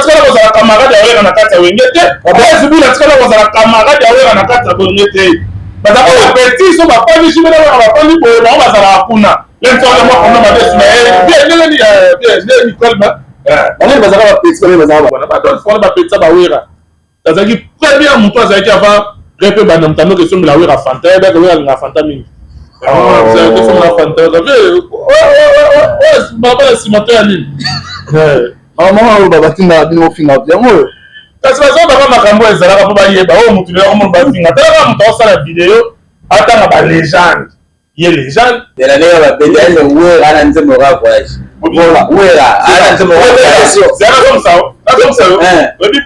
Atikala kozala camarade ya Wera na kati ya Wenge te. Blaise Bula atikala kozala camarade ya Wera na kati ya Wenge te. Bazalaka ba petit so bafandi JB na Wera bafandi boye, bango bazalaka kuna. Lentole moko na madesu na ye bien ndenge ni bien ndenge Nicole ma bango bazalaka ba petit, bango bazalaka wana ba Adolphe wana ba petit ba Wera. Azalaki premier moto azalaki avant repe banda moto anoki esombela Wera Fanta, yebaka Wera alingaka Fanta mingi. Azalaki esombela Fanta, balabala nsima to ya nini? Mama oyo batindaka bino bofinga yango oyo. Kasi bazobaka makambo oyo ezalaka mpo bayeba oyo motu lelo akomona bafinga. Talaka moto aosala video atanga ba legende, ye legende. Zela ndenge babeti aye Wera na nzembo ka voyage. Voilà. Wera aye na nzembo ka voyage. Zela nazongisa yo, nazongisa yo. Oyebi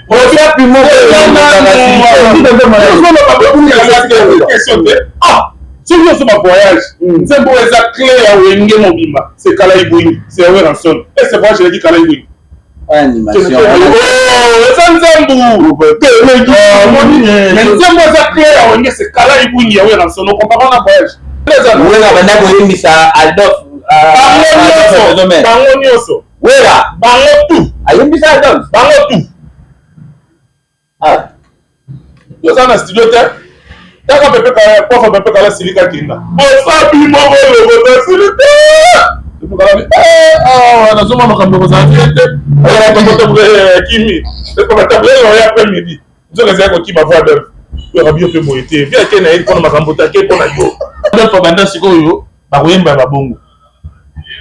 question te. Ah, soki nyonso ba voyage, nzembo oyo eza clé ya Wenge mobimba, c'est Kala Ibwingi, c'est Werrason. Et ce voyage eleki Kala Ibwingi. Animation. Eza nzembo. Mais nzembo eza clé ya Wenge, c'est Kala Ibwingi ya Werrason. Okompare na voyage. Wera banda koyembisa Adolphe. Bango nyonso, bango nyonso. Wera bango tout. Ayembisa Adolphe. Bango tout. Ah. Toza na studio te. Taka pepe kala, prof pepe kala silika kinga. Osabi moko lokota silika. Pepe kala ni eh ah nazoma makambo kozala bien te. Ayala tokoto kimi. Pepe kala ya après midi. Nzoka ezali kokima voix Adolphe. Oyo bio mpe boye te. Vie ake na ye mpona makambo te, ake mpona yo. Adolphe abanda sikoyo bakoyemba ya babongo.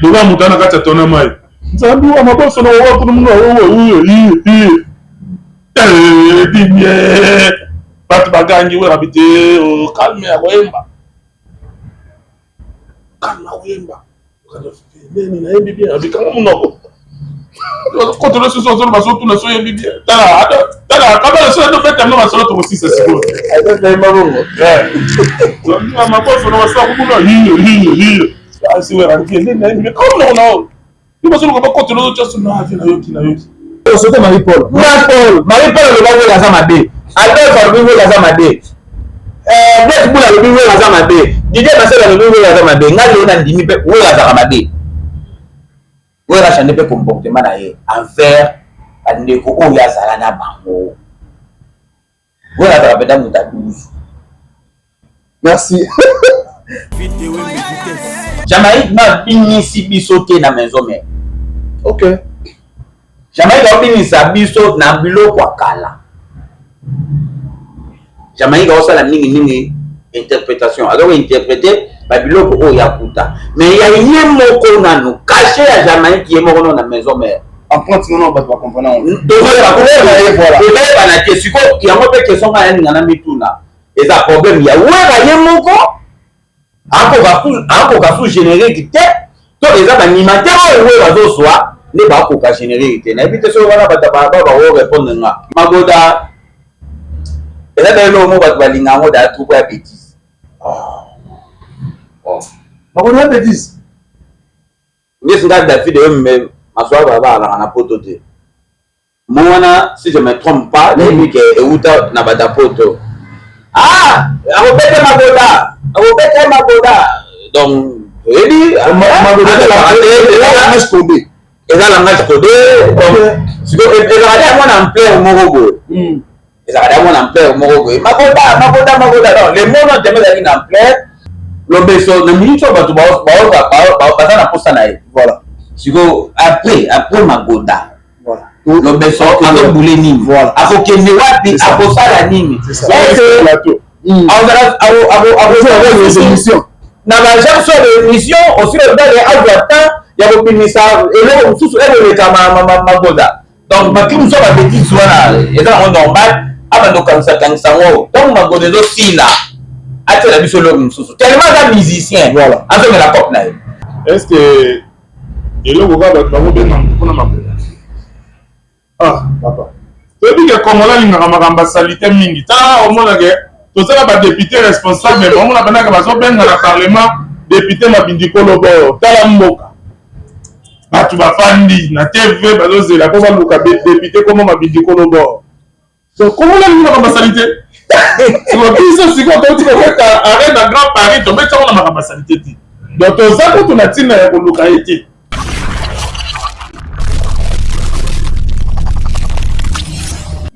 Lokola moto ana kati ya tona mai. Nzambe wa maboso na wa kuna muna oyo oyo iye iye. Eh dimye. Bato bagangi oyo abi te calme ya koyemba. Calme ya koyemba. Nini nayembi bien, abikanga monoko. Kotolo susu ozolo bazotuna so oyembi bien. Tala tala kabala so tobeta yango masolo tokosisa sikoyo. Ayemba bongo. Nzambe maboso na wasala kubuna hiyo hiyo hiyo. Asi wera bien nini nayembi bien. Kama monoko na yo. Yo bazoloka bakotolo ozo tya so na avi nayoki nayoki. Sote Marie Paul. Marie Paul, Marie Paul aloba Wera aza mabe. Adolphe alobi Wera aza mabe. Blaise Bula alobi Wera aza mabe. Didier Masela alobi Wera aza mabe. Ngai lelo nandimi mpe Wera azalaka mabe. Wera change mpe comportement na ye envers bandeko oyo azala na bango. Wera azalaka mpenza moto ya 12. Merci. Jamaïque mabinisi biso te na maison mère. Ok. Jamaïque abinisa biso na biloko ya kala. Jamaïque aosala mingi mingi interprétation. Aza ko interpréter ba biloko oyo ya kuta. Mais ya ye moko nanu cachet ya Jamaïque ye moko na maison mère. Empreinte non bato ba comprendre yango. Tozoyebana te sikoyo yango mpe question ngai nalinga na mituna. Eza problème ya Wera ye moko akoka sous générique te to eza ba animateur oyo Wera azozwa nde bakoka générique te. Nayebi te soki wana bato ba ba ko répondre nga. Magoda eza ba eloko moko bato balinga yango da troupe ya bêtise. Oh. Magoda ya bêtise. Ndesi nga David oyo me maswa ba ba na poto te. Mo wana si je me trompe pas, nayebi ke euta na bata poto. Ah, akobeta magoda, akobeta magoda. Donc oyebi langage codé. Eza langage codé. Donc sikoyo ezalaka yango na ampleur moko boye. Ezalaka yango na ampleur moko boye. Magoda, magoda, magoda. Donc le monde entier ezalaki na ampleur. Lobeso na minute oyo bato baza na posa na ye. Voilà. Sikoyo après après magoda. Voilà. Lobeso azobule nini? Voilà. Akokende wapi? Akosala nini? Na ba genre soit de émission aussi lodale azwa temps ya kobimisa eloko mosusu ekoleka magoda. Donc bato mosusu ba bêtise wana eza nango normal, abanda kokanisa kangisa yango ntango magoda ezosila atiela biso eloko mosusu tellement aza musicien. Voilà. Azongela cope na ye. Est-ce que eloko kaka bato bakobenga moto mpona magoda? Ah papa, toyebi ke Congolais alingaka makambo ya salite mingi. Tala omona ke tozala ba député responsable, omona bandaka bazobenga na parlement député Mabindi Kolobo. Tala mboka bato bafandi na TV bazozela mpo baluka député komo Mabindi Kolobo. Donc Congolais alingi makambo ya salite. Sikoyo biso sikoyo touti kobeta arène na Grand Paris, tobeti yango na makambo ya salite te. Donc toza kutu na ntina ya koluka ye te.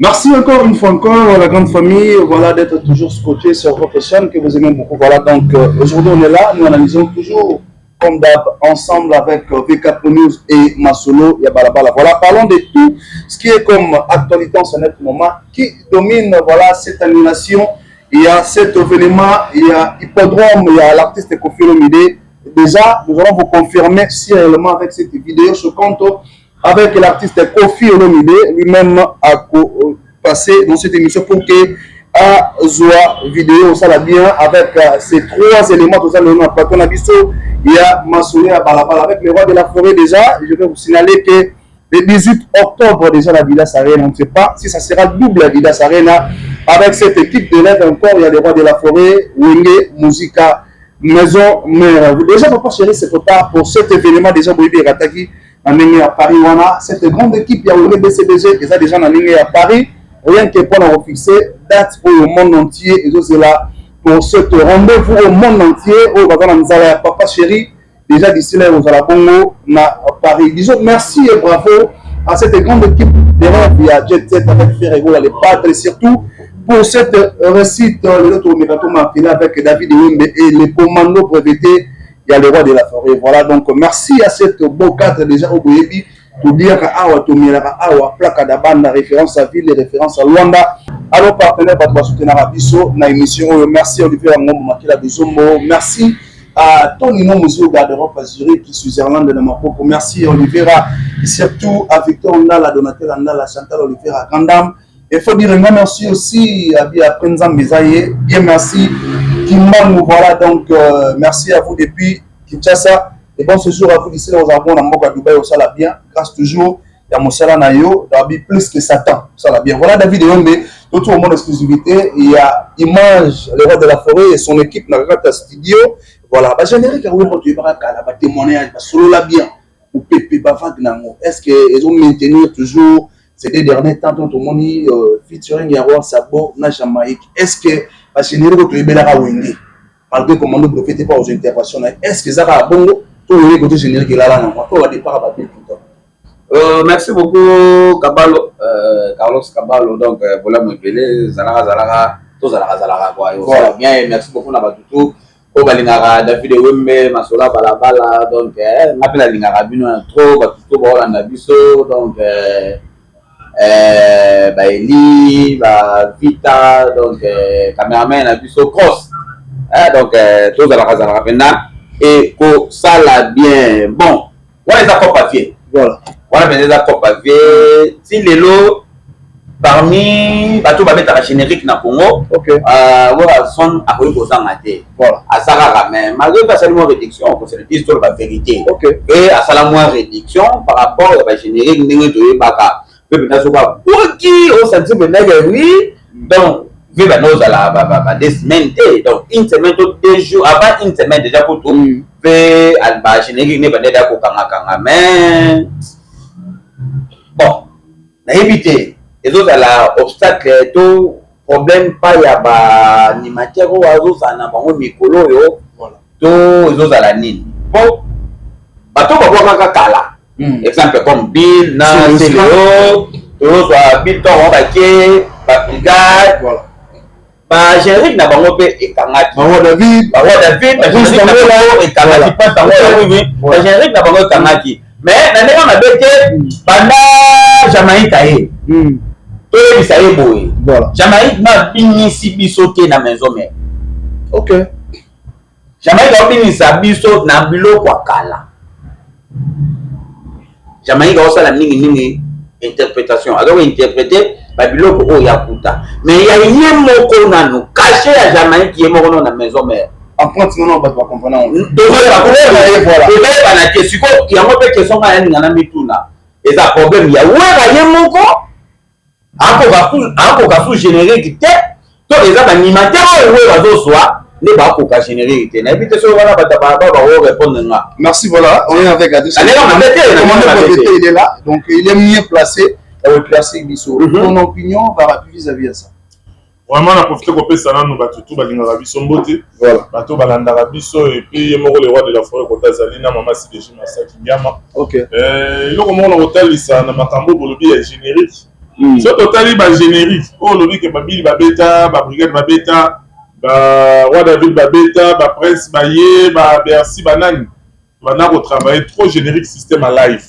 Merci encore une fois encore à la grande famille, voilà, d'être toujours scotché sur votre chaîne que vous aimez beaucoup. Voilà, donc aujourd'hui on est là, nous analysons toujours comme d'hab ensemble avec VK News et Masolo Yabalabala. Voilà, parlons de tout ce qui est comme actualité en ce net moment, qui domine, voilà, cette annulation. Il y a cet événement, il y a Hippodrome, il y a l'artiste Koffi Olomide. Déjà, nous allons vous confirmer si réellement avec cette vidéo choquante avec l'artiste Koffi Olomide, lui-même a passé dans cette émission pour que azwa vidéo ça la bien avec ces trois éléments, tout ça, le plateau na biso, il y a Masolo ya Balabala avec le roi de la forêt. Déjà, je vais vous signaler que le 18 octobre, déjà, la Adidas Arena, on ne sait pas si ça sera double Adidas Arena avec cette équipe de l'aide encore, il y a le roi de la forêt, Wenge Musica Maison Mère. Déjà, papa chéri se prépare pour cet événement. Déjà, boyebi Rataki na ndenge ya Paris wana, cette grande équipe ya Wenge BCBG eza déjà na ndenge ya Paris, rien que mpona kofixer date oyo monde entier ezozela pour ce rendez-vous au monde entier oyo baza na nzala ya papa chéri. Déjà d'ici là, ozala bongo na Paris. Disons merci et bravo à cette grande équipe de rêve ya Jet Set avec Ferre Gola les Padres et surtout pour cette réussite. Le autre Mercato m'a avec David Wembe et les commandos brevetés, il y a le roi de la forêt. Voilà, donc merci à cette beau cadre déjà oyo boyebi, toliaka awa, tomelaka awa, plaque da banda, référence à ville, référence à Luanda. Alors partenaire, bato basoutenaka biso na émission oyo, merci Olivier Ngombo Makila Bizombo, merci à Tonino Museo Garde-robe à Zurich, Switzerland de Mapoko. Merci Olivera et surtout à Victor Ndala, Donatel Ndala, Chantal Olivera, Grandam. Il faut dire un grand merci aussi à Bia Prenza Mezaye. Bien merci. Kimbangu, voilà, donc merci à vous depuis Kinshasa. Et bon séjour à vous d'ici là, aux abonnés à Dubaï, osala bien. Grâce toujours. Ya mosala na yo, Dabi plus que Satan. Ça la bien. Voilà David Yombe, tout au monde exclusivité. Il y a Image, le roi de la forêt et son équipe dans le studio. Voilà, bah générique, oui, tu vas ba témoignage, ba solo la bien. Ou pépé, ba vague nango. Est-ce que ils ont maintenir toujours ces deux derniers temps, tout le monde featuring ya roi Sabo na Jamaïque? Est-ce que ba générique tu ebelaka Wenge? Malgré commando profiter pas aux interventions, est-ce que ça va bongo? Tout le côté générique là là, non, toi, départ ba tout le temps. Merci beaucoup Kabalo, Carlos Kabalo. Donc voilà mon ebele zalaka zalaka tozalaka zalaka quoi. Voilà. Bien et merci beaucoup na batutu oyo balingaka David Wembe Masola Balabala. Donc nga mpe nalingaka bino na trop, batutu baolanda biso. Donc baeli bavita, donc cameraman na biso Cross, donc tozalaka zalaka mpena ekosala bien. Bon, wana eza copa vie. Wana mpenza eza copa vie. Ti lelo, parmi bato babetaka générique na Congo, Werrason akoki kozanga te. Aza kaka, mais malgré que asali mwa réduction, kosala dise toloba vérité, e asala mwa réduction par rapport ya bagénérique ndenge toyebaka mpe mpenza soki abwaki osanti mpenza ke oui. Donc ve banda ozala ba 2 semaines te, donc une semaine to 2 jours avant une semaine déjà kutu mpe bagénérique nde banda eda kokangakanga. Mais bon, nayebi te ezozala obstacle to problème pa ya baanimateur oyo azozala na bango mikolo oyo to ezozala nini, po bato babwakaka kala, exemple comme Bill na Celeo, tozozwa Bill ntongo bango bake babrigade, bagénérique na bango mpe ekangaki. Baroi David. Baroi David, bagénérique na bango ekangaki, mpasi yango, oui, bagénérique na bango ekangaki. Mais na ndenge mabe te, banda Jamaïque aye, toyebisa ye boye: Jamaïque mabinisi biso te na Maison Mère. Jamaïque aobinisa biso na biloko ya kala. Jamaïque aosala mingimingi interprétation, aza kointerpréter babiloko oyo ya kuta, mais ya ye moko nanu cachet ya Jamaïque ye moko nano na Maison Mère. Empreinte nono, bato bacomprendre. Tozoyebana te. Sikoyo yango mpe question ngai nalinga na mituna, eza problème ya Wera ye moko akoka su générique te, to eza baanimateur oyo oyo bazozwa nde bakoka générique te? Nayebi te soki wana bato bako répondre nga. Merci, voilà, on est avec Adrien. Il est là, donc il est mieux placé à éclaircir biso. Ton opinion par vis-à-vis à ça? Vraiment, na profite kopesa nanu bato tu balingaka biso mbote, bato balandaka biso, et puis ye moko le roi de la forêt kota azali na mama Sideji Masaki Ngiama. Eloko moko na kotalisa na makambo bolobi ya générique. So totali bagénérique oyo olobi ke babili babeta, babrigade babeta, baroi David babeta, baprince baye, babercy, banani banda kotravailler trop générique système ya live.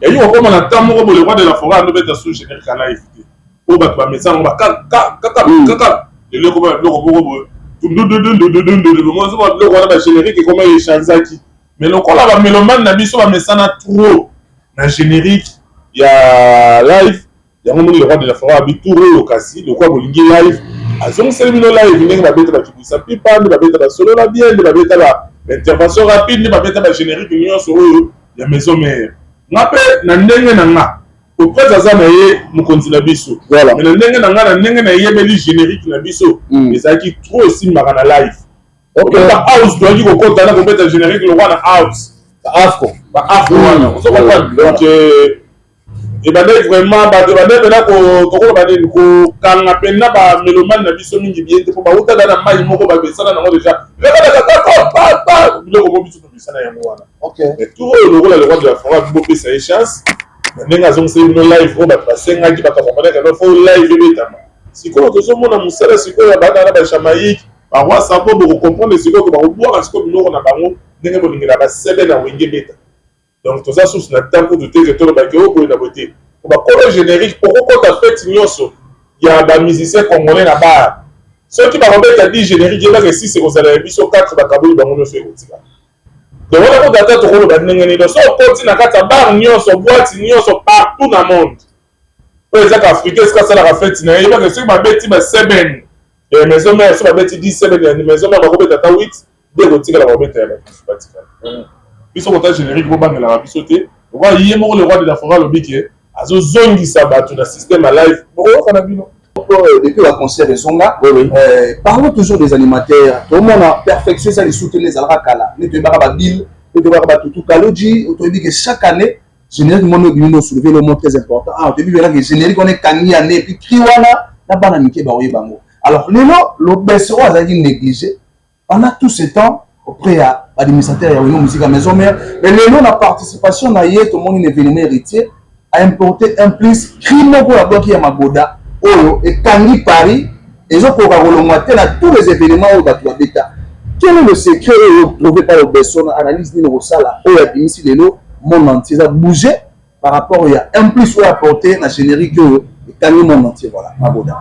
Yayi kokóma na temps moko boye, le roi de la forêt andobeta sous générique ya live te, oyo bato bamesa yango bakaka kaka. Lelo ekoma biloko moko boye, tundundundundundundundundozoma biloko wana, bagénérique ekoma echangeaki. Mais lokola bamélomane na biso bamesana trop na générique ya live, yango moni le roi de la forêt abi tour oyo kasi lokola bolingi live, azongiseli bino live, ndenge babeta bakibwisa pipa, nde babeta basolola bien, nde babeta baintervention rapide, nde babeta bagénérique nyonso oyo ya maison mère. Nga mpe na ndenge na nga, oprese aza na ye mokonzi na biso, mais na ndenge na nga, na ndenge nayebeli générique na biso, ezalaki trop esimbaka na live. Kobeta house, toyaki kokota na kobeta générique lokwa na house. Afro. Baafro wana, ozo comprendre. Donc ebandaki vraiment, bato ebandaki mpena tokoloba nini, kokanga mpena bamélomane na biso mingi bien te, mpo bautaka na mai moko babesana nango déjà biloko mo biso tobesana yango wana. Mais tour oyo, lokola le roi de la forêt bopesa ye chance na ndenge azongiseli bino live oyo bato basengaki, bato akompanaka no fo live ebetama. Sikoyo tozomona mosala sikoyo ya bana na bajamaïque, baroi sabo, bokocomprendre sikoyo ke bakobwaka sikoyo biloko na bango ndenge bolingela basebe na wenge beta. Donc toza susu na temps kutu te ke tolobaki oyo boye na boye te. Bakolo générique, okokota fête nyonso ya bamusicien congolais na bar, soki bakobeta 10 générique, yebaka 6 ekozala ya biso, 4 bakaboli bango nyonso ekotika. Donc wana kuta ata tokoloba ndenge nini. Donc so okoti na kati ya bar nyonso, boîte nyonso partout na monde oyo ezaka africain, esika asalaka fête na ye, yebaka soki babeti ba 7 ya maison mère, so babeti 10 7 ya maison mère, bakobeta ata 8 nde ekotikala, bakobeta ya bato batikala. Biso kota générique bobangelaka biso te. Lokola ye moko le roi de la forêt alobi ke azozongisa bato na système ya live, bokoyoka na bino. Depuis la concert ezonga, parlons toujours des animateurs. Tomona perfection eza lisusu te nde ezalaka kala, nde toyebaka babile, nde toyebaka batutu kaloji. Toyebi ke chaque année générique moko ebimi, no soulever le mot très important. Ah, toyebi belaka générique wana ekangi année, et puis cri wana na bana mike baoyeba yango. Alors lelo lobeso oyo azalaki négligé pendant tout ce temps auprès ya administrateur ya Wenge Musica Maison Mère, mais lelo na participation na ye, tomoni na événement héritier a importé un plus, cri moko ya bloki ya magoda oyo ekangi Paris, ezokoka kolongwa te na tous les événements oyo bato babeta. Quel est le secret oyo trouvé par lobeso na analyse nini kosala oyo abimisi lelo monde entier eza bouger par rapport ya un plus oyo apporté na générique oyo ekangi monde entier? Voilà, magoda.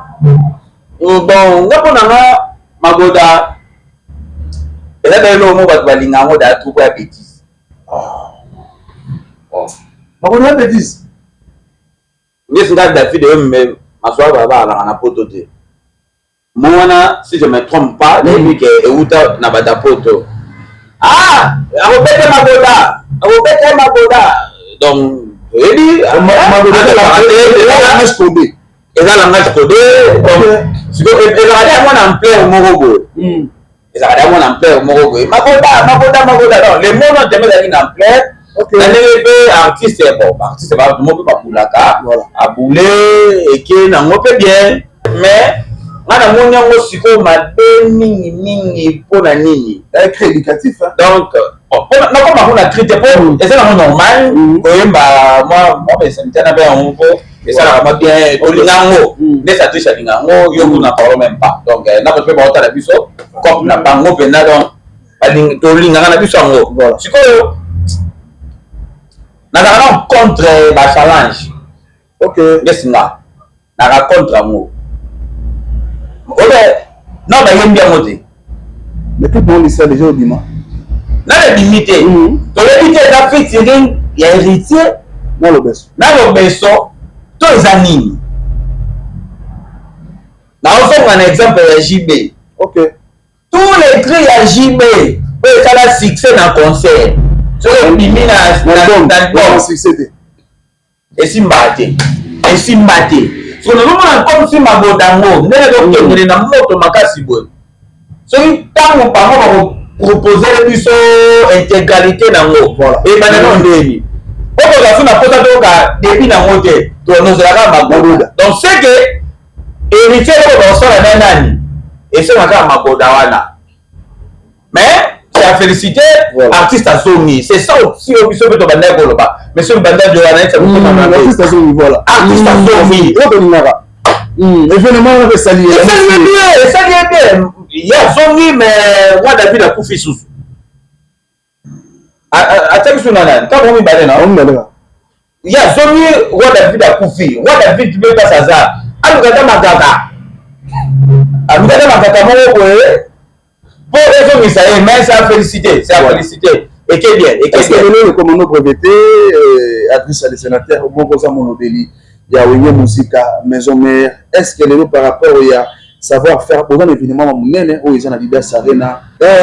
Bon, nga mpo na nga, magoda eza da eloko moko bato balinga yango da troupe ya bêtise. Magoda ya bêtise. Ngesi nga David oyo me maswala balaka na poto te mo wana, si je me trompe pas, nayebi ke euta na bato ya poto. Ah, akobete magoda, akobete magoda. Donc toyebi eza langage codé. Donc sikoyo ezalaka yango na ampleur moko boye, ezalaka yango na ampleur moko boye, magoda, magoda, magoda. Donc le mot non teme ezalaki na ampleur na ndenge mpe artiste, bon, artiste bato moko mpe babulaka, abule eke nango mpe bien. Mais nga namoni yango sikoyo mabe mingi mingi. Mpona nini? Cri éducatif. Donc nakoma kuna cri te, mpo eza nango normal koyemba mwa besanita mpe yango, mpo esalaka mwa bien, tolinga yango nde satrice alinga yango. Yo kuna parle même pas. Donc na bato mpe baotala biso cope na bango mpenza, donc tolingaka na biso yango. Sikoyo nazalaka na contre bachallenge. Ndesi nga naka contre yango obe na bayembi yango te. Mais tout le monde déjà obima. Nana ebimi te, toyebi te eza featuring ya héritier na lobeso. Na lobeso to eza nini. Naozonga na exemple ya JB. Tous les cris ya JB oyo esala succès na concert, soki ebimi na album succès te. Esimba te, esimba te. Soki nazomona comme si magoda yango ndenge ezokendele na moto makasi boye, soki ntango bango bakoproposer biso intégralité nango, ebanda no ndeni okoza so na posa toyoka début nango te, tonozelaka magoda. Donc c'est que héritier oyo bakosala na nani, esengaka magoda wana. Mais c'est à féliciter. Artiste azongi, c'est ça aussi oyo biso mpe tobandaki koloba, monsieur Banda Diola na yesa motema mabe. Artiste azongi, voilà. Artiste azongi. Oyo tolingaka événement wana esali. Esali bien, esali ye bien. Ye azongi, mais roi David akufi susu, atiaki su na nani ntango mibale na ye azongi. Roi David akufi, roi David mpe place aza, aluka ata makaka, aluka ata makaka moko boye mpo ezongisa ye. Mais c'est à féliciter, c'est à féliciter, eke bien, eke Est-ce que bien. Lelo le commando breveté adresse à les sénateurs moko oza molobeli ya Wenge Musica Maison Mère, est ce que lelo par rapport ya savoir faire boza na événement ya monene oyo eza na Adidas Arena,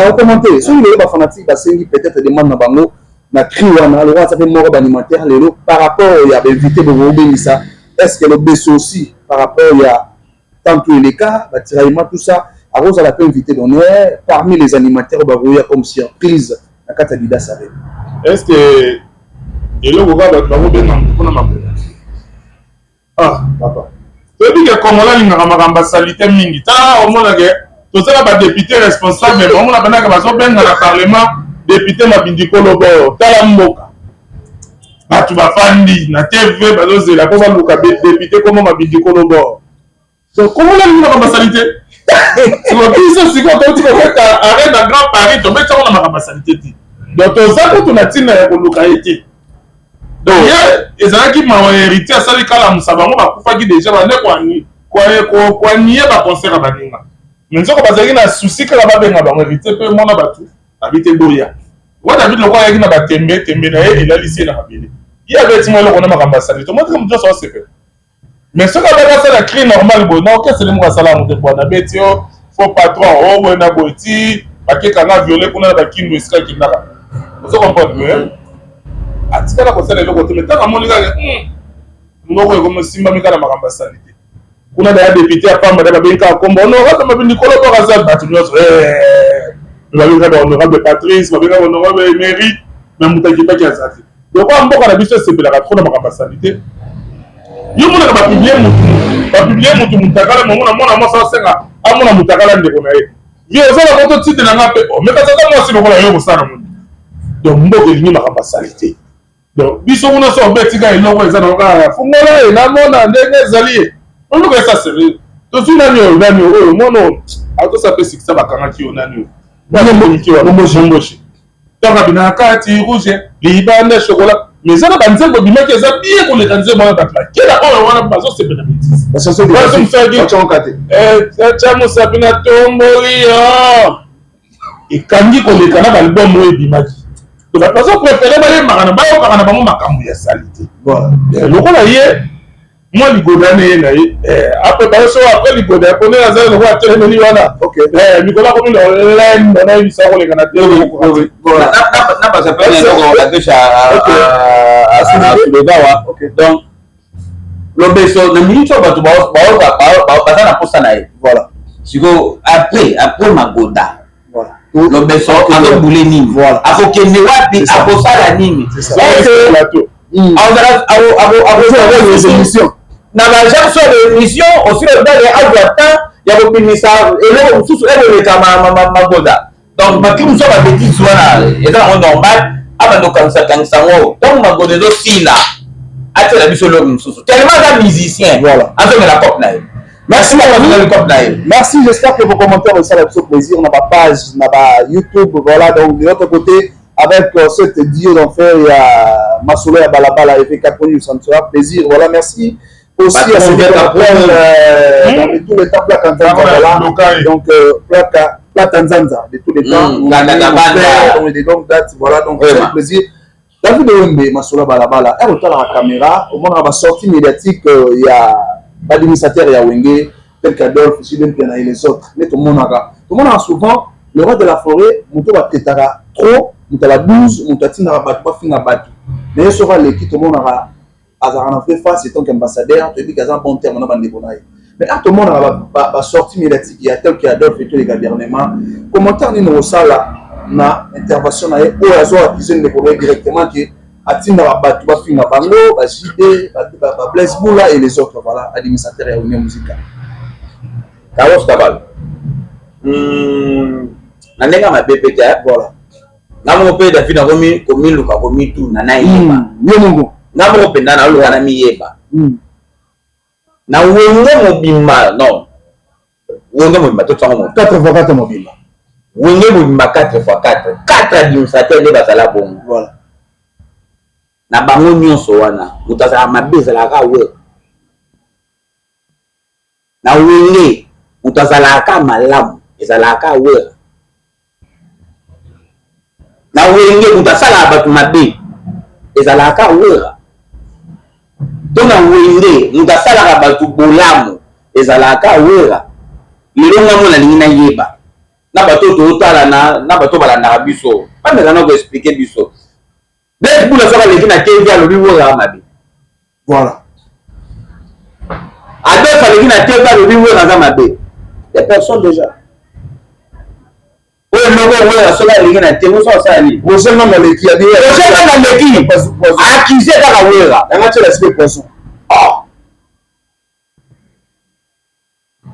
ocommenter soki lelo bafanatique basengi peut-être demande na bango na cri wana, lelo aza mpe moko baanimateur lelo par rapport ya bainvité bokobengisa, est ce que lobeso aussi par rapport ya tanto eleka batiraillement, tout ça, akozala mpe invité d'honneur parmi les animateurs bakoya comme surprise na kati ya Adidas Arena? Est ce que eloko kaka bato bakobenga motu mpona makola? Ah papa, toyebi ke Kongola alingaka makambo asali te mingi. Tala, omonake tozala badéputé responsable, omona bandaka bazobenga na parlement député Mabindi Kolobo. Tala mboka, bato bafandi na TV bazozela mpo baluka député komo Mabindi Kolobo. So Kongola alingi makambo asali te. Siko biso sikoyo touti kobeta Arène na Grand Paris, tobeti yango na makambo asali te te. Donc toza kutu na ntina ya koluka ye te. Donc ye ezalaki mawa, Héritier asali kalamusa bango bakufaki déjà, bande koanie baconcert ya baninga, mais nzoko bazalaki na susi kaka babenga bango Héritier mpe mona bato babi te boya. Wa David lokola ayaki na batembe tembe na ye, elalisi ye na mabele. Ye abeti mwa eloko na makambo asali, tomoni moto nyonso asepela. Mais soki abaki asala cri normal boye na orchestre moko, asala yango te. Bwana abeti yo faux patron o boye na boye ti bakekanga viole kuna na bakindu esika akendaka, ozo comprendre? Mais atikala kosala eloko te. Mais ntango amoni kaka moko ekoma esimbami kaka na makambo asali te kuna, daya député ya pamba da babengi kaka kombo honorable Mabindi Kolobo, aza bato nyonso babengaka ba honorable Patrice, babengaka honorable Emery, mais moto akipaki aza te. Lokola mboka na biso esepelaka trop na makambo asali te, yo monaka bapublier mutu, bapublier mutu mutakala, momona mwana mwasi asenga amona mutakala ndeko na ye, ye ozala moto tindela nga mpe, mais kasi aza mwasi lokola yo kosala motu. Donc mboka elingi makambo asali te. Donc biso kuna so obetika eloko eza na kaka fungola ye namona ndenge ezali ye oluka esa sérieux. Tozwi nani oyo, nani oyo, mwana oyo atosa mpe sikisa bakangaki yo, nani oyo, Momboshi, ntango abina kati rouge libanda chocolat, mais eza na banzembo ebimaki eza bien koleka nzembo wana. Bato bakela oyo wana bazosepela betise tya mosapi na tomboli yo ekangi koleka na baalbum oyo ebimaki. Bato bazopréférer bayembaka na bayokaka na bango makambo ya sali te. Lokola ye mwa ligoda na ye na ye après baso après ligoda pone aza lokola atelemeli wana, mikolo akomi lolendo nayebisa koleka na te. Na basapele eloko adresse asulevawa. Donc lobeso na miniti oyo bato baza na posa na ye. Sikoyo après magoda, lobeso azobule nini, akokende wapi, akosala nini? Na bagenre so émission aussi lobele azwa temps ya kobimisa eloko mosusu ekoleka magoda. Donc baki mosusu ya babêtises wana eza nango normal, abanda kokangisa yango ntango magoda ezosila, atiela biso eloko mosusu, tellement aza musicien, azongela cope na ye. Merci beaucoup. Merci, j'espère que vos commentaires ça fait plaisir dans ma page, dans ma YouTube. Voilà, donc de l'autre côté, avec cette duo d'enfer, il y a Masolo et Balabala et VK ça nous fera plaisir. Voilà, merci aussi à celui qui appelle dans tous les temps, Plaque Nzanza, voilà. Donc, Plaque, Plaque Nzanza, de tous les temps. Donc, des longues dates, voilà, donc c'est un plaisir. David Wembe, Masolo Balabala, et autant la caméra, au moment de la sortie médiatique, il y a l'administrateur ya Wenge, tel qu'Adolphe, Julien Piana et les autres. Mais tout le monde a souvent, le roi de la forêt, moto batetaka trop, moto ala 12, moto atindaka bato bafinga bato. Mais ye soki aleki, tomonaka azalaka na vraie face étant qu'ambassadeur, toyebi ke aza bon terme na bandeko na ye. Mais a tomonaka basortie médiatique ya tel que Adolphe et toleka dernièrement, commentaire nini kosala na intervention na ye oyo azo accuser ndeko na ye directement ke atindaka bato bafinga bango, ba JD, baBlaise Bula et les autres, voilà, administrateur ya Wenge Musica? Carlos Kabal, na ndenge ya mabe mpe te. Voilà. Nga moko mpe David nakomi komiluka komituna nayeba. Yo moko. Nga moko mpenza naluka namiyeba. Na Wenge mobimba non. Wenge mobimba totiango mobimba. 4 x 4 mobimba. Wenge mobimba 4 x 4. 4 administrateurs nde bazala bongo. Voilà. Na bango nyonso wana moto azalaka mabe ezalaka Wera. Na Wenge moto azalaka malamu ezalaka Wera. Na Wenge moto asalaka bato mabe ezalaka Wera. To na Wenge moto asalaka bato bolamu ezalaka Wera. Lelo nga mona nalingi nayeba na bato oyo totalana na bato balandaka biso bameka na koexpliquer biso. Blaise Bula soki aleki na TV alobi Wera mabe. Voilà. Adolphe aleki na TV alobi Wera aza mabe. Des personnes déjà. Oyo moko Wera soki aleki na TV soki asala nini? Roger Nganga aleki abi. Roger Nganga aleki. Accusé kaka Wera. Yanga tiela sike poisson. Oh.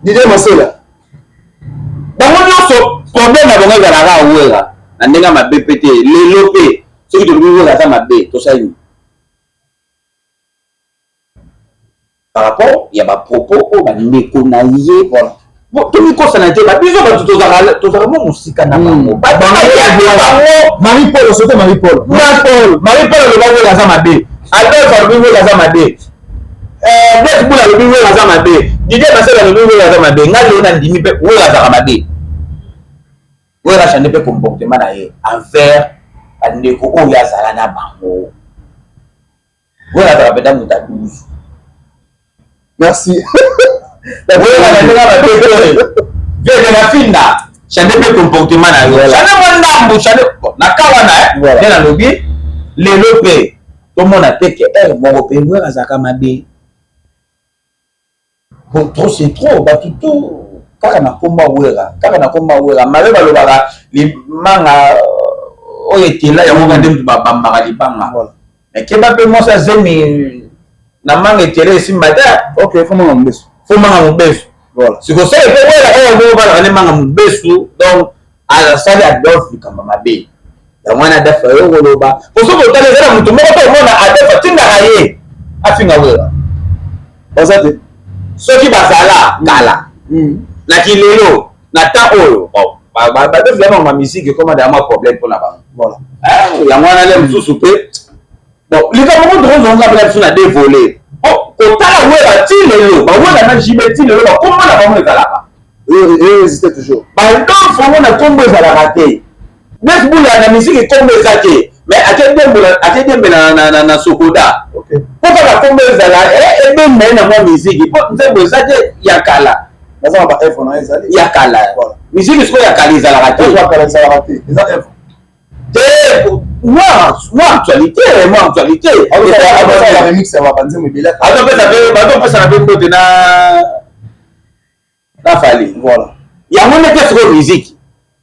Didier Masela. Bango nyonso problème na bango ezalaka Wera na ndenge ya mabe mpe te. Lelo mpe soki tolobi Wera aza mabe tosali par rapport ya ba propos oyo bandeko na ye. Voilà. Bon, tomikosana te, babiso bato tozalaka mo mosika na bango. Bato bayebi bango. Marie Paul, soto Marie Paul. Marie Paul, Marie Paul aloba Wera aza mabe. Adolphe alobi Wera aza mabe. Blaise Bula alobi Wera aza mabe. Didier Masela alobi Wera aza mabe. Ngai lelo nandimi mpe Wera azalaka mabe. Wera change mpe comportement na ye envers bandeko oyo azala na bango. Wera azalaka mpenza moto ya 12. Merci. Wera na ndenge mabe te. Vede na finda. Change mpe comportement na yo. Change mwa ndambu, change na ka wana nde nalobi lelo mpe tomona te ke heure moko mpe Wera azalaka mabe. Bon, trop c'est trop, bato tout kaka na komba Wera, kaka na komba Wera. Mabe balobaka limanga oyo etela yango kaka nde moto babambaka libanga. Mais keba mpe mwasi azemi na manga etela esimba te. Ok, faut manga mobesu. Faut manga mobesu. Voilà. Sikosala mpe Wera oyo moko balaka nde manga mobesu, donc asali Adolphe likambo mabe. Yango wana Adolphe ayo koloba. Po soki otali eza na moto moko mpe omona Adolphe atindaka ye afinga Wera. Baza te. Soki bazala kala na kilelo na temps oyo bon Adolphe ya bango musique ekoma deja mwa problème mpona bango. Voilà. Yango wana le mosusu mpe bon likambo moko tokozonga mpe na biso na deux volets. Bon kotala Wera ti lelo ba Wera na JB ti lelo bakombo na bango ezalaka. Existe toujours. Ba Adolphe yango na kombo ezalaka te. Blaise Bula na musique kombo eza te. Mais ake dembela na Sokoda. Po kaka kombo ezala ebenda ye na mwa musique. Po nzembo eza te ya kala. Baza na ba œuvre na ezali. Ya kala. Musique sikoyo ya kala ezalaka te. Ya kala ezalaka te. Eza œuvre. Te moi actualité, moi actualité. Azosala remix ya ba nzembo ebele. Azopesa mpe mbote na na Fally. Voilà. Yango nde te sikoyo musique.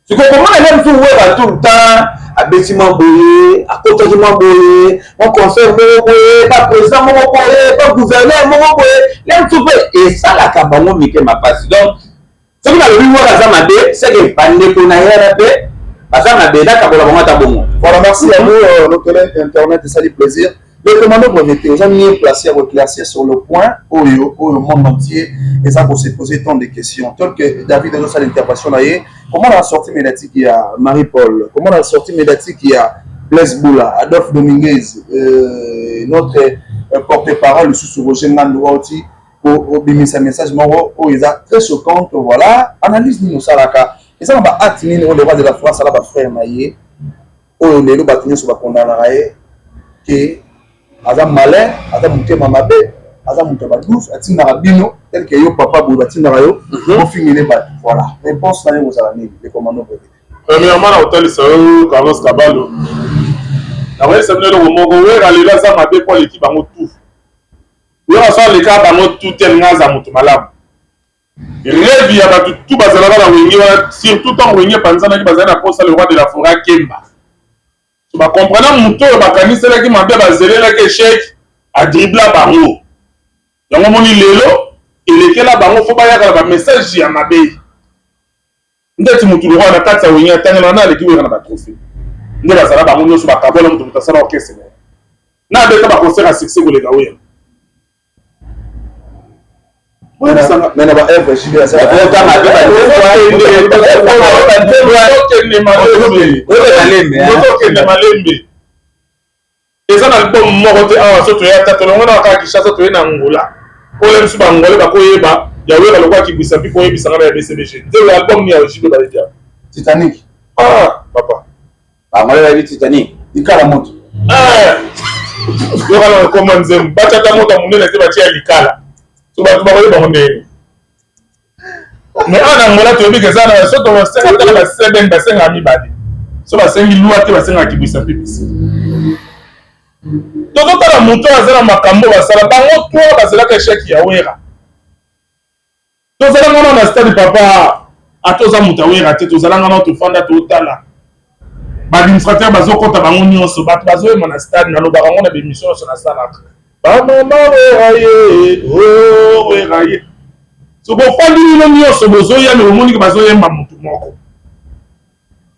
Sikoyo komona nde mosusu Wera tout le temps abeti mwa boye, akotaki mwa boye, mwa concert moko boye, pa président moko boye, pa gouverneur moko boye, nde mosusu mpe esalaka bango mitema mpasi. Donc soki nalobi Wera aza mabe, c'est que bandeko na ye wana mpe baza mabe, nakabola bango ata bongo. Voilà, merci à vous, nos collègues internet, ça fait plaisir. Le commando breveté, vous avez mieux placé à éclaircir sur le point oyo, oyo monde entier, et ça pour se poser tant de questions. Tel que David dans sa intervention là, comment la sortie médiatique il y a Marie-Paul, comment la sortie médiatique il y a Blaise Bula, Adolphe Dominguez, notre porte-parole, le sous Roger Ngandou Oti, pour obimisa message moko oyo eza très choquante. Voilà, analyse nini osalaka eza na ba acte nini oyo le roi de la France ala ba frère na ye oyo lelo bato nyonso bakondanaka ye ke aza malin, aza motema mabe, aza moto ya badouce, atindaka bino tel que yo papa boye batindaka yo bofingele bato. Voilà, réponse na yo kozala nini, le commando breveté? Premièrement, na kotalisa yo Carlos Kabalo, nakoyebisa bino eloko moko, Wera lelo aza mabe mpo aleki bango tout. Wera so aleka bango tout te, alinga aza moto malamu. Rêve ya bato tout bazalaka na Wenge wana, surtout ntango Wenge epanzanaki, bazali na posa le roi de la forêt akemba. So ba comprena moto oyo bakaniselaki mabe, bazelelaki échec, adribla bango. Yango moni lelo elekela bango, fo bayaka na ba message ya mabe. Ndeti motu lokola na kati ya Wenge atangela wana aleki Wera na ba trophée. Nde bazala bango nyonso bakabola, moto moto asala orchestre na ye. Na abeta baconcert ya succès koleka Wera. Mais na baœuvre JB Ozokende malembe. Eza na album moko te awa. So toya ata tolongo na kaka Kinshasa, toye na Angola, oyo biso bangole bakoyeba ya Wera lokola kibwisa mpi koyebisanga na ya BCBG. Nzelo ya album ni ya JB bayebi ya Titanic. Ah papa. Bangole bayebi Titanic. Likala moto. Yokana nakoma nzembo, batya ata moto ya monene te, batia ya likala. So bato bakoyeba ngo ndenge. Mais awa na Angola toyebi ke eza na so tosenga ata na baseben, basengaka mibale. So basengi lwa te, basengaka kibwisa mpe bisi. Tozotala moto oyo aza na makambo basala bango trois, bazelaka échec ya Wera. Tozalanga wana na stade, papa, ata oza moto awera te, tozalanga wana, tofanda, totala baadministrateur bazokɔta bango nyonso, bato bazoyemba na stade. Nalobaka yango na bémission nyonso nasalaka: bamama, Wera ye o Wera ye. So bofandi bino nyonso, bozoya, me bomoniki bazoyemba motu moko.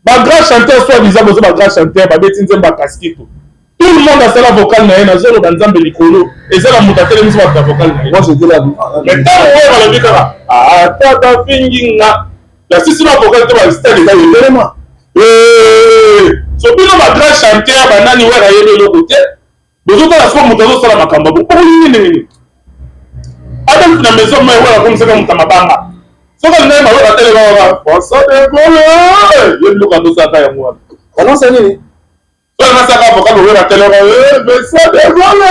Bagrand chanteur, soit disant bozo bagrand chanteur, babeti nzembo ya Kaskito, tout le monde asala vocal na ye. Nazoloba Nzambe likolo, eza na moto atelemisi bato na vocal na ye. Mais ntango oyo balobi kaka ata bafingi nga, basisi ba vocal te, bastade eza etelema. So bino bagrand chanteur banani, Wera ayebi eloko te. Bozotala siko moto azosala makambo abo, okolingi ndenge nini? Adolphe na maison mai, Wera akomisaka moto ya mabanga. Soki alingaki mawera atelema kaka François de Gaulle, ye biloko azosalaka yango wana. Balance nini? Soki nasaka vocal, Wera atelema Vincent de Gaulle,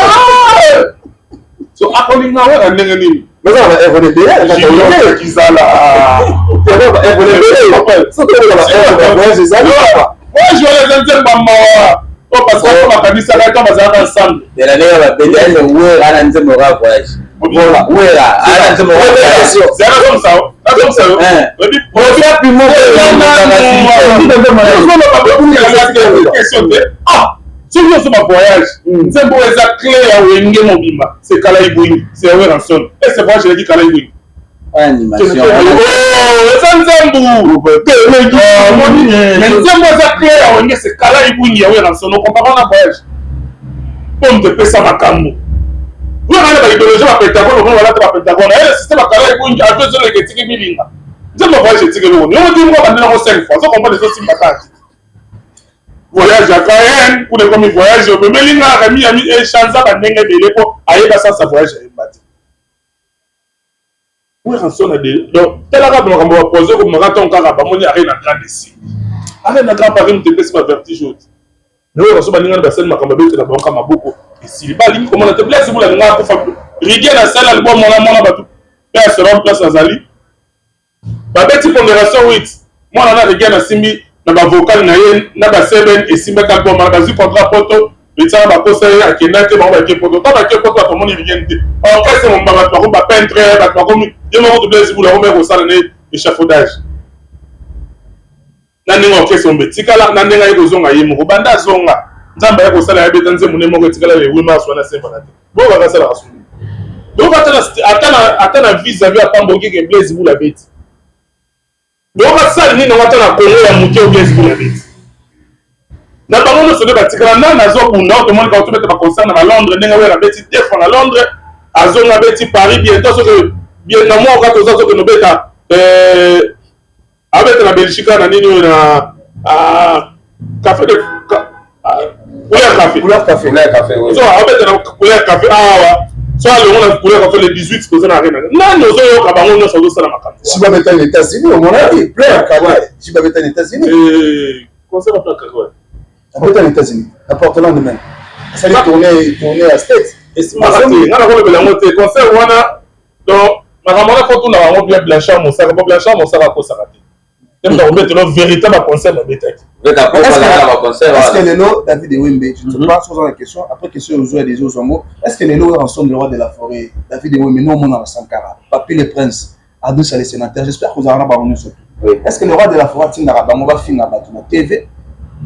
so akolinga Wera ndenge nini? Baza na baœuvre ebele. Kizala. Baœuvre ebele, soki oyoka baœuvre, voyage ezali. Voyage wana eza nzembo mawa po parce que bakanisaka to bazalaka ensemble. Na ndenge babeti, Wera na nzembo kaka voyage. Voilà. Wera ana nzembo. Nazongisa yo. Question te. Soki nyonso bavoyage, nzembo oyo eza clé ya Wenge mobimba, c'est Kala Ibwingi, c'est Werrason. Ese voyage eleki Kala Ibwingi? Eza nzembo, mais nzembo eza clé ya Wenge, c'est Kala Ibwingi ya Werrason. Okompara na voyage mpo moto epesa makambo Wera na baidéologie bapentagone, omona balata bapentagone aye système akala Ibwingi ato ezoleka, etiki milinga. Nzembo voyage etiki eloko yongo ti moko bandela ngo 5 fois. Ozokomprendre, ezosimba kaka voyage ya KN kuna ekomi voyage omemeli nga Remi ya echanza bandenge ebele mpo ayeba sasa voyage ayemba te. Werrason de donc talaka makambo bapoison komaka ntongo kaka bamoni Arena Grande, esimbi Arena Grand Paris, moto epesi bavertige oyo te. Mais Werrason, baningani basali makambo, abetela bango ka maboko, esili. Balingi komona te. Blaise Bula alinga akufa. Rigen asali album mwana mwana bato mpe asera place azali. Babeti pondération 8, mwana na Rigen asimbi na bavocal na ye na ba7, esimbaki album wana. Bazwi contrat poto, betiaka bakosa ye, akenda te. Bango bake poto, ntango bake poto, bato bamoni Rigen te. Orchestre momba, bato bakomi bapeintre, bato bakomi ye moko to Blaise Bula akomi kosala na échafaudage na ndenge orchestre momba etikala na ndenge aye kozonga ye moko. Banda azonga, Nzambe aye kosala, ye beta nzembo nde moko etikala le 8 mars wana Saint Valentin. Bo bakasalaka soni donc ata na vis-à-vis apamboki ke Blaise Bula beti. Donc asali nini yango ata na Congo ya moke? Blaise Bula beti na bango nyonso nde batikala. Nani azobunda oyo? Tomoni kaka tobeta baconcert na balondres, ndenge Wera abeti deux fois na Londres, azonga abeti Paris bientôt. Soki bien na mwa kaka toza sokende obeta, abeta na Belgique na nini oyo na café de Couleur Café. Couleur Café. Couleur Café, oui. So abeta na Couleur Café awa, so alongo na Couleur Café le 18, toza na Arena. Nani ozoyoka? Bango nyonso azosala makambo. Si babeta na États-Unis, omonaki plein kaka si babeta na États-Unis. Concert apla kaka. Abeta na États-Unis, na Portland même, asali tournée ya State. Esimaka te, nga nakolobela yango te concert wana. Donc makambo wana fo tuna bango bien. Blanchard Mosaka, po Blanchard Mosaka akosaka te te, moto akobetela véritable baconcert babetaki. Est-ce que lelo David Ewembe, je ne sais pas si la question après question ozwa des autres yango, est-ce que lelo Werrason, le roi de la forêt, David Ewembe, nous omona Sankara, Papi le Prince, Adousa le sénateur, j'espère que ozalaka na bango nyonso, est-ce que le roi de la forêt atindaka bango bafinga bato na TV?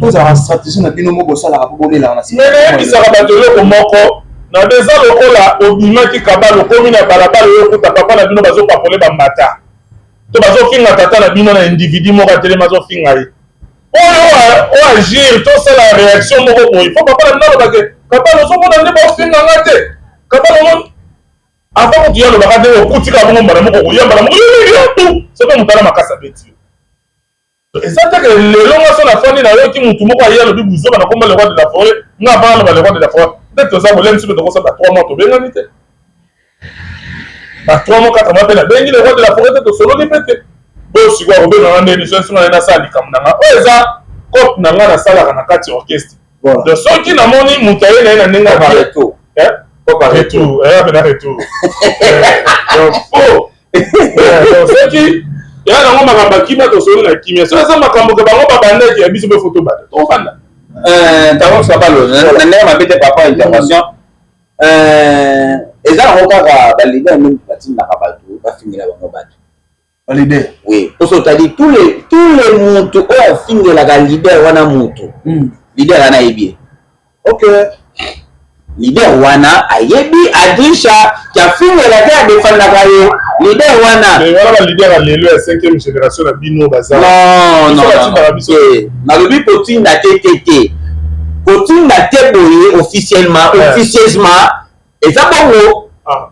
Tozalaka stratégie na bino moko bosalaka mpo bolelaka na Mais nayebisaka bato eloko moko na deza lokola obimaki kabala, okomi na balabala, oyo okuta papa na bino bazopapole bambata to bazofinga tata na bino na individu moko atelemi azofinga ye. Oyo o agir tosala réaction moko boye, faut papa na bino aloba ke Kabalo ozomona nde baofinga nga te. Kabalo omoni avant kutu ye alobaka nde okuti kaka bongo mbala moko okoya mbala moko yo tu soki moto ana makasi abeti yo. Eza te ke lelo nga so nafandi nayoki mutu moko aye alobi buzoba na komba le roi de la forêt, nga avant aloba le roi de la forêt nde toza bolemi soki tokosala ba 3 mois tobengani te. Ba 3 mois 4 mois mpe nabengi le roi de la forêt te, tosololi mpe te. Oyo sikoyo akobenga nga ndeni soki nga nasala likambo na nga oyo eza cope na nga nasalaka na kati ya orchestre. Donc soki namoni moto aye na ye na ndenge ya retour, retour na retour, donc faux. Donc soki ya nango makambo ya kimia, tosoli na kimia. Soki eza makambo ke bango babandaki ya biso mpe fo tobanda, tofanda. Ntango Sabalo na ndenge mabe te, papa, intervention eza yango kaka baleader nde batindaka bato bafingela bango bato. Baleader? Oui, poso otali tous les mutu oyo afingelaka leader wana, mutu leader wana ayebi ye. Leader wana ayebi Adrisha afingelaka, adefandaka ye leader wana. Wana baleader ya lelo ya 5e génération na bino baza. Non, non, nalobi kotinda te te te, kotinda te boye officiellement, officieusement eza bongo.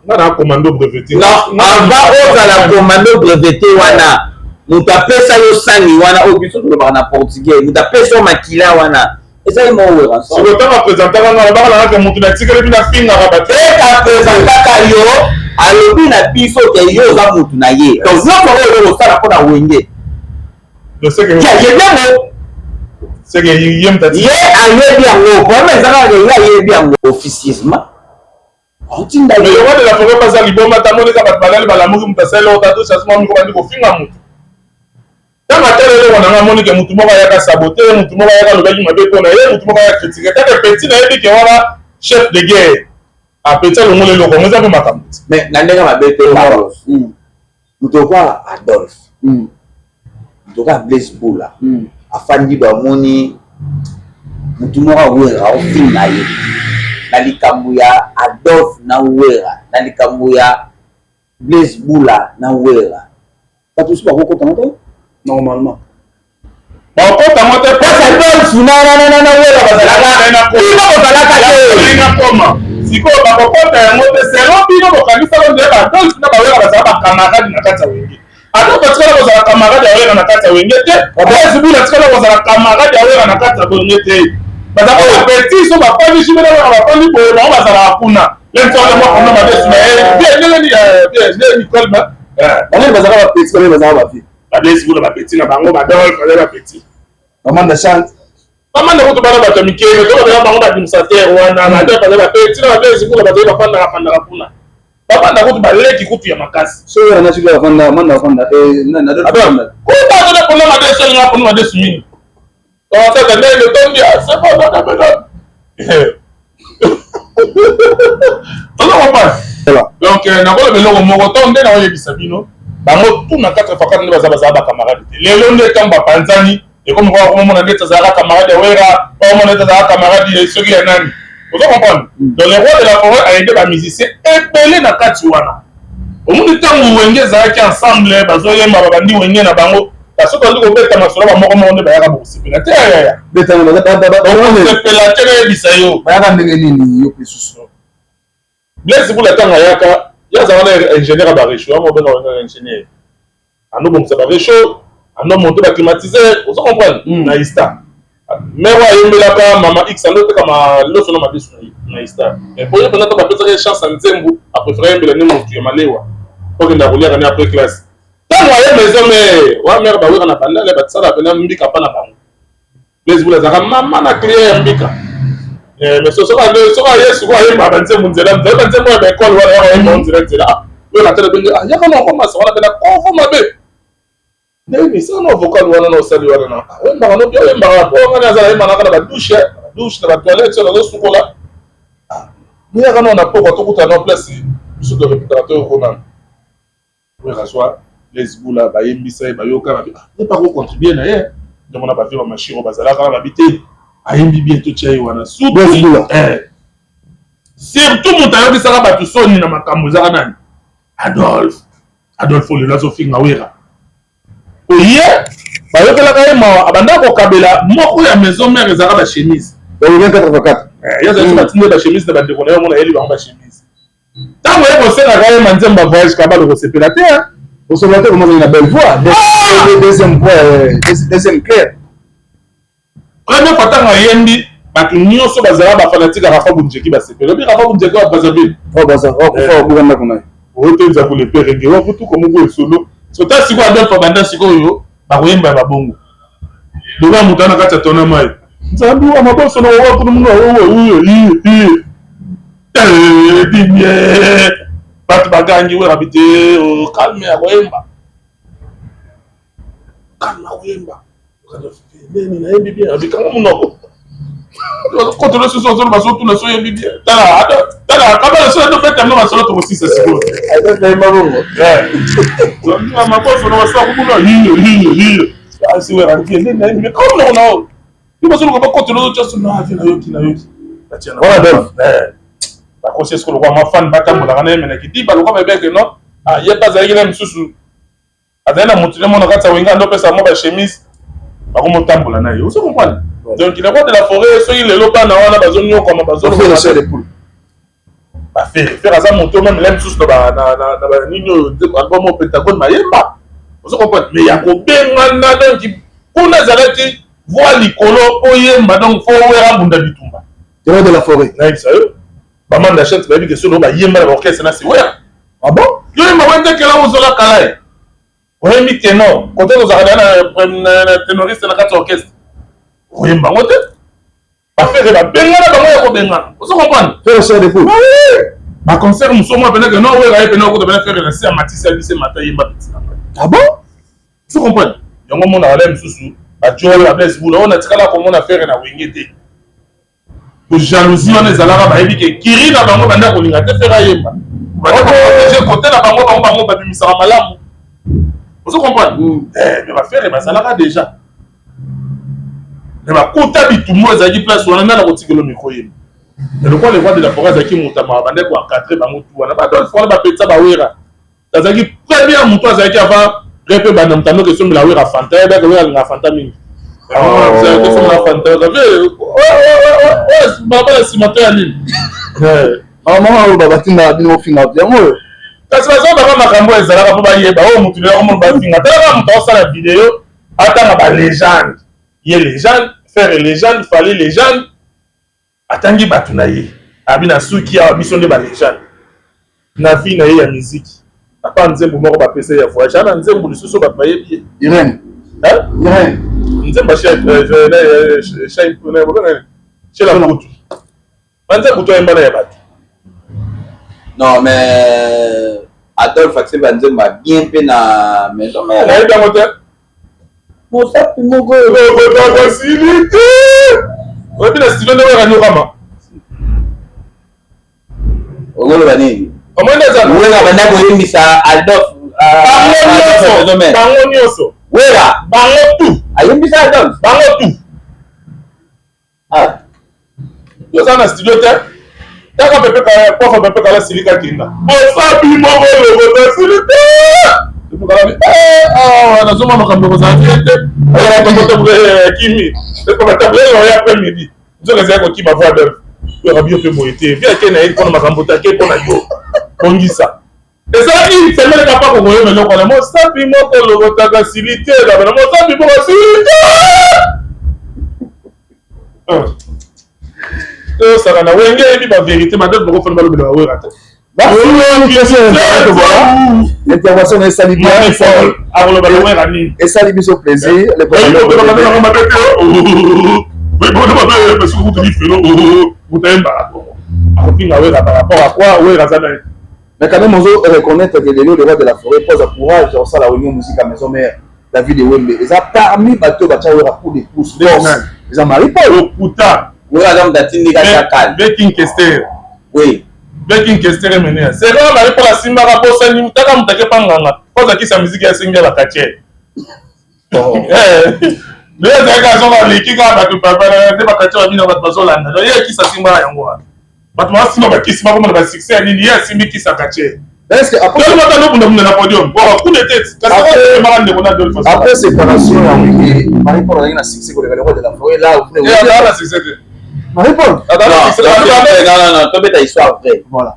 Nga na commando breveté. Non, avant ozala commando breveté wana, moto apesa yo sani wana oyo biso tolobaka na portugais, moto apesa yo makila wana, eza ye moko Werrason. Sikoyo ntango apresentaka nga, alobaka nanga ke motu natikeli bino afingaka bato. Ete apresentaka yo, alobi na biso ke yo oza motu na ye, donc nyonso oyo okosala mpo na Wenge, ayebi yango. Ye ayebi yango. Problème eza kaka ye ayebi yango officieusement, otinda. Mais le roi de la forêt baza liboma. Tamoni eza bato balali, balamuki, moto asali eloko tatu chasement miko bandi kofinga motu. Ntango atala eloko nanga, amoni ke motu moko ayaka sabote, motu moko ayaka alobaki mabe mpo na ye, motu moko ayaka critique kaka petit. Nayebi ke wana chef de guerre apeti, alongola eloko yango, eza mpe makambo. Mais na ndenge mabe te, Carlos, moto lokola Adolphe, moto lokola Blaise Bula, afandi bamoni motu moko awera ofinga ye na likambo ya Adolphe na Wera, na likambo ya Blaise Bula na Wera, bato mosusu bakokotanga te. Normalement. Bakotango te. Kasi Adolphe na Wera bazalaka bino bozalaka te. Nakoma sikoyo, bakokota yango te selon bino bokanisaka nde baAdolphe na baWera bazala bacamarade na kati ya Wenge. Adolphe atikala kozala camarade ya Wera na kati ya Wenge te. Blaise Bula atikala kozala camarade ya Wera na kati ya Wenge te. Bazalaka bapetit, so bafandi jime na Wera, bafandi boye, bango bazalaka kuna. Lemsona mwa kuna madesu na ye bien ndenge ni bien nde Nicole. Bango bazalaka bapetit, bango bazalaka bavie. BaBlaise Bula bapetit na bango, baAdolphe bazali bapetit. Bamanda Chante. Bamanda kutu bana bato ya mike, me to babela bango baadministrateur wana. BaAdolphe bazali bapetit na baBlaise Bula, bazali bafandaka fandaka kuna. Bamanda kutu baleki kutu ya makasi. So oyo na sikoyo afanda, Manda afanda, kuta azali mpona madesu, alinga mpona madesu mingi. Tata ndenge tondi c'est bon, nana ozo comprendre. Donc nakoloba eloko moko to nde naoyebisa bino, bango tout na 4 fois 4 nde baza, bazala bacamarade te. Lelo nde ntango bapanzani, ekomi kaka komomona ndeti azalaka camarade ya Wera, omona ndeti azalaka camarade soki ya nani, ozo comprendre. Donc le roi de la forêt ayede bamusicien ebele na kati wana. Omoni ntango Wenge ezalaki ensemble, bazoyemba, babandi Wenge na bango, soki bandi kobeta masolo bamoko moko nde bayaka, bokosepela te yaya, bokosepela te, nayebisa yo. Bayaka ndenge nini yo mpe susu? Blaise Bula ntango ayaka, ye azalaka na ingénieur ya baréchaud, yango obenga wenge ingénieur, andobongisa baréchaud, andomonte baclimatiseur, ozo comprendre, na Ista mare oyo ayembelaka mama X, andoteka maloso na madesu na Ista. Mais po ye mpenza to bapesaka ye chance ya nzembo, apréféré ayembela nde motu ya malewa po akenda koliaka ne après classe. Ntango aye maison mare wa mare, baweka na bandale, batisala pena mbika mpa na bango. Blaise Bula azalaka mama na client ya mbika. Mais soki aye sikoyo, ayembaka banzembo nzela nzela, banzembo ya baekole wana, yaka ayemba nzela nzela, oyo natala benge yaka na okomasa wana pena kovo mabe ndenge misala vocal wana na osali wana na oyembaka no bien, oyembaka po ngani aza ayembanaka na badouche, badouche na batoilette, so nazosukola miyaka nao na pokwa, tokutana na place biso torepetaka, toyokonana. Oyo azwa Blaise Bula, bayembisa ye, bayoka babi ye mpe akocontribue na ye. Ndenge na bavie bamashiro bazalaka na babi te, ayembi bien, totia ye wana. Surtout moto ayokisaka bato soni na makambo ezaka nani? Adolphe. Adolphe lelo azofinga Wera, oye. Bayokelaka ye mawa, abanda kokabela moko ya maison mère, ezalaka bachemise. 24. Ye azalaki batindi bachemise na bandeko na ye, omona yeli bango bachemise. Ntango ye kosengaka ye manzembo ya voyage, kabalo kosepela te. Osepela te, komozali na belle voix, deuxième voix, deuxième clair. Première fois ntango ayembi, bato nyonso bazala bafanatique ya Rafa Bunjeki basepela. Obi Rafa Bunjeki wa Brazzaville. Obuka ndako na ye. Oyotenza kule perenge wakutuka moko esolo. So ta sikoyo Adolphe abanda sikoyo bakoyemba ya babongo lokola moto ana kati ya tona mai nzambi wa maboso na wakuna muno dimie, bato bagangi wera bi te, calme ya koyemba, calme ya koyemba nini, nayembi bien. Abikanga monoko kotolo susu, ozolo bazotuna so oyembi bien. Tala, tala kabala so tobeta ngo masolo, tokosisa sikoyo. Maboso na basala kubuna hiyo hiyo hiyo asi wera bien nini, nayembi bien kama monoko nao yo bazoluka bakotolo otya so na avi nayoki nayoki. Bakosi esiko lokwa mafani batambolaka na ye menaki diba lokwa babeke no ye mpe azalaki na misusu, azali na motu nde na kati ya Wenga nde opesa mwa bachemise, bakomotambola na ye. Ozo comprendre? Donc le roi de la forêt, soki lelo bana wana bazonyokama, baFerre, Ferre aza moto même le mosusu na banini oyo, album oyo Pentagone mayemba. Ozo comprendre? Mais ya kobengana, donc kuna ezalaki voix likolo oyemba, donc faut Wera mbunda bitumba. Le roi de la forêt. Nayebisa yo, bamanda chante bayebi ke soki bayemba na baorchestre na se Wera. Ah bon? Yo yemba wendekela ozola kala ye oyembi ténor, kote tozalaka na ténoriste na kati ya orchestre, oyemba yango te. BaFerre babengana bango ya kobengana. Ozo comprendre? Ferre chair de poule. Baconcert mosusu mwa penake no Wera ye pene okota pene Ferre na se ya matisi ya bise mata yemba peti na ngai. Ah bon? Ozo comprendre? Yango omonaka na mosusu bajola ba Blaise Bula oyo natikala komona Ferre na Wenge te. Jalousie wana ezalaka, bayebi ke kiri na bango banda kolinga te Ferre ayemba kote na bango, bango bango babimisaka malamu. Ozo comprendre? Mais baFerre bazalaka déjà, mais bakuta bitumbu ezalaki place wana nana kotikela micro yemba. Mais lokola le roi de la forêt azalaki moto amaka, bandaki koencadre bango tu wana, baAdolphe wana bapetisa baWera. Azalaki première moto azalaki avant repe banda moto andoki esombela Wera Fanta, yebaka Wera alingaka Fanta mingi, esombela Fanta baba na nsima to ya nini. Mama oyo babatindaka bino ofinga yango oyo. Kasi bazobaka makambo ezalaka mpo bayeba oyo motu lelo komona bafinga. Talaka moto aosala video, atanga balégende, ye légende, Ferre légende, Fally légende, atangi bato na ye, abi na suki awa biso nde balégende na vie na ye ya miziki. Apa nzembo moko bapesa ye ya voyage, ana nzembo lisusu bato bayebi ye. Irene. Irene. Nzembo shela kutu banzembo to ayemba na ya bato. Non, mais Adolphe akisi banzembo ya bien mpe na maison mère. Nayebi yango te. Mosapi moko. Lokotaka te, oyebi na studio nde Wera nyokama. Okoloba nini? Omoni eza Wera banda koyembisa Adolphe. Bango nyonso, bango nyonso. Wera. Bango tu. Ayembisa Adolphe. Bango tu. Ah. Toza na studio te, taka pepe kofa pepe kala silika kinda osabi moko lokota sili te, nazoma makambo kozala te te kimi oya après midi, nzoka ezali kokima voix d'œuvre oyoka bio mpe boye te vi ake na ye mpona makambo te, ake mpona yo bongisa. Ezalaki une semaine kapa kokoyeba eloko na mosapi moko lokotaka sili te, na mosapi moko sili te. Tosaka na Wenge, yebi bavérité, badote bakofana balobela baWera te. Intervention esali bien. Akoloba na Wera nini? Esali biso plaisir. Mutayemba akofinga Wera par rapport à quoi? Wera aza nani? Mais quand même, ozo reconnaître que lelo le roi de la forêt pose courage osala Wenge Musique à maison mère, David Ewembe eza parmi bato batya Wera coup de pouce, force eza Marie Paul. Lokuta. Wera aza moto atindika chakal. Beking Kester. Oui. Beking Kester emenea, c'est vrai. Marie Paul asimbaka bosani taka moto ake panganga po azakisa miziki, asengi ya bakatiere. Lelo ezalaki azonga aleki kaka bato nde bakati babino, bato bazolanda ye akisi asimbaka yango wana, bato basimba bakisi bakoma na basuccès ya nini, ye asimbi kisi akatie. Est-ce que après Tolobaka nobundabunda na podium boko kuna ete kasi otemaka ndeko na Adolphe. Après séparation ya Wenge, Marie Paul azalaki na succès koleka le roi de la forêt là. Azala na succès te. Marie Paul. Non, non, non, tobeta histoire vraie. Voilà.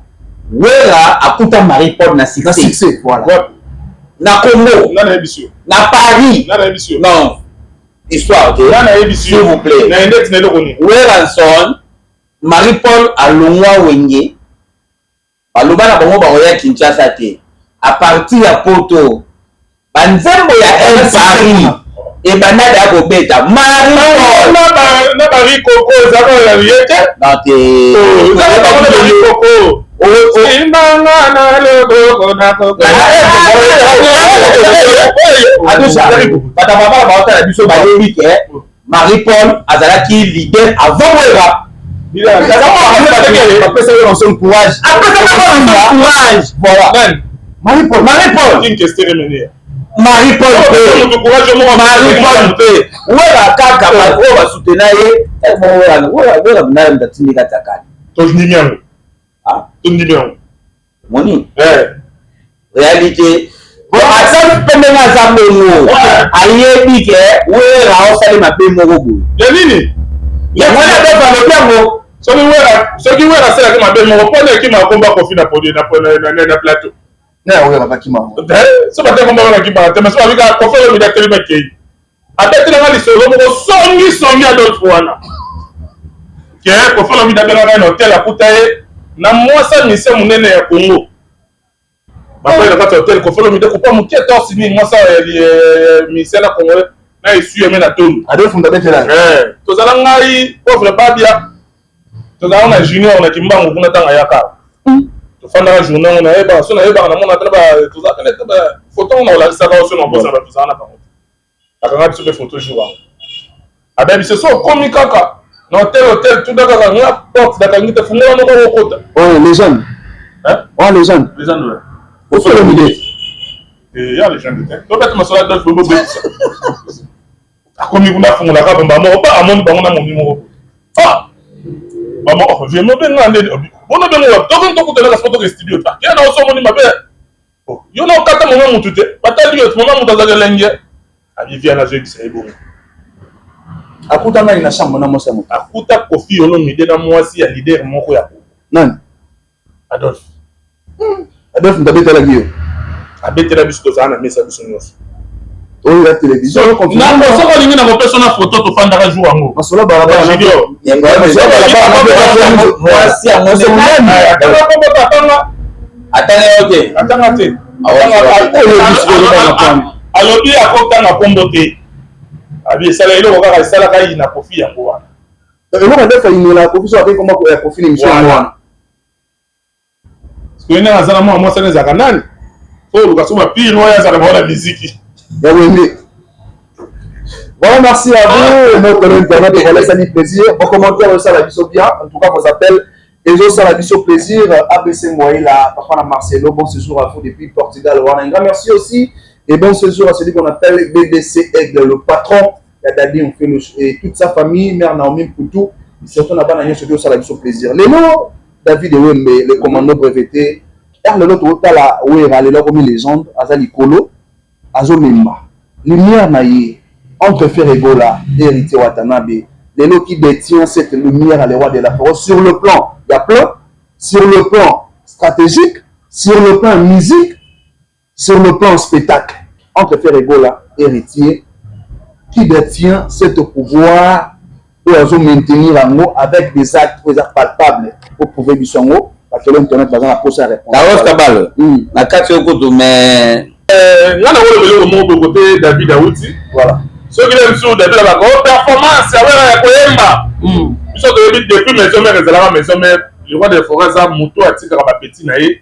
Wera akuta Marie Paul na Na succès. succès, voilà. Na Congo, Nga nayebisi yo. Na Paris. Nga nayebisi yo. Non. Histoire te. Nga nayebisi yo. S'il vous plaît. Na ndeti na eloko nini? Werrason, Marie Paul alongwa Wenge. Baloba na bango bakoya Kinshasa te. À partir ya Poto, banzembo ya El Paris ebanda ya kobeta Marie Paul. Na bari koko ezaka ya ye te. Non te. Ezaka bango na bari koko. Simbanga na loboko na koko. Atusha, bato ya mabala baotala biso, bayebi ke Marie Paul azalaki leader avant Wera. Apesa yo son courage. Apesaka courage. Voilà. Marie Paul. Marie Paul. King Kester Emeneya. Marie Paul mpe. Courage moko. Marie Paul mpe. Wera kaka bato oyo basutena ye. Wera, Wera naye moto atindika tiakali. Tondimi yango. Ah. Tondimi yango. Moni Eh. réalité aza mpe ndenge aza bongo, ayebi ke Wera osali mabe moko boye. Ya nini? Yango wana Adolphe alobi yango. Soki Wera asalaki mabe moko, mpona ekima akomba Kofi na podium, na plateau. Na ya Wera bakima. So bate komba wana kimaka te, mais so babika Kofi Olomide atelemi, akei, abetelanga lisolo moko songi songi. Adolphe wana ke Kofi Olomide abengaka ye na hotel, akuta ye na mwasa mise monene ya Congo, bakoyi na kati ya hotel. Kofi Olomide kupa moke torse nini, mwasa ya mise na Congolais na esu yeme na tolo. Adolphe Ndabetela. Tozala ngai pauvre Babia, tozala na junior na Kimbangu kuna. Ntango ayaka, tofandaka journée yango, nayebaka so nayebaka, namona pene toza pene te. Photo ngo na olakisaka so na obosana. Bato tozala na bango te, akanga biso mpe photo jour yango. Abebi biso so okomi kaka na hotel, hotel tunda kaka nga porte nakangi te, fungola moko okota. Oh, légende. Hein? Oh, légende. Légende, ouais. Kofi Olomide. Ya légende te, tobeta masolo Adolphe bobobetisa. Akomi kuna, afungolaka bomba moko ba amoni bango na momi moko. Ah, mama, oh vie mobenga nde bona bengo wapi? Tokomi tokutanaka spo toke studio ta kena na oso omoni mabe. Oh, yo na okata mama mutu te, batali yo mama mutu azalaki elenge abi via, nazoyebisa ye bongo. Akuta nani na chambre na mwasi ya moto? Akuta Kofi Olomide na mwasi ya leader moko ya Congo. Nani? Adolphe. Adolphe Ndabetelaki yo? Abetela biso, tozala na mesa biso nyonso. Oyo ya télévision? Soki olingi na kopesa na photo, tofandaka jour yango. Masolo balabala. Junior. Mwasi yango. Atanga kombo, atanga. Atanga yo te? Atanga te. Alobi akotanga kombo te, abi esala eloko kaka esalaka ye na Kofi yango wana. Eloko Adolphe ayinela Kofi, so akoki komba ya Kofi na émission yango wana. Soki ndenge aza na mwana mwasi wana, ezalaka nani? Fo oluka so bapire oyo azalaka bango na miziki. Ya Wenge. Voilà, merci à vous, notre internet. Voilà, ça dit plaisir. Vos commentaires, ça la biso bien. En tout cas, vos appels, et autres, ça la biso plaisir. ABC Moïla, papa Marcelo, bon séjour à vous depuis Portugal. Voilà, un grand merci aussi. Et bon séjour à celui qu'on appelle BBC Aigle, le patron, Dadi, on fait le, et toute sa famille, mère Naomi Poutou, et surtout là-bas, ça la biso plaisir. Les mots, David Wembe, le commando breveté, lelo totala Wera lelo akomi légende, aza likolo, azomema lumière na ye entre Ferre Gola et Héritier Watanabe. Lelo, qui détient cette lumière à le roi de la forêt sur le plan ya plan, sur le plan stratégique, sur le plan musique, sur le plan spectacle, entre Ferre Gola et Héritier, qui détient cet pouvoir oyo azomaintenir yango avec des actes oyo eza palpable pour prouver biso yango? Bato internet baza na posa ya réponse. Carlos Kabal na kati oyo kutu, mais Nga na koloba eloko moko boye kote David awuti. Voilà. Soki na biso David abaka o performance ya Wera ya koyemba, biso toyebi depuis Maison Mère ezalaka Maison Mère, le roi de forêt aza moto atikaka bapeti na ye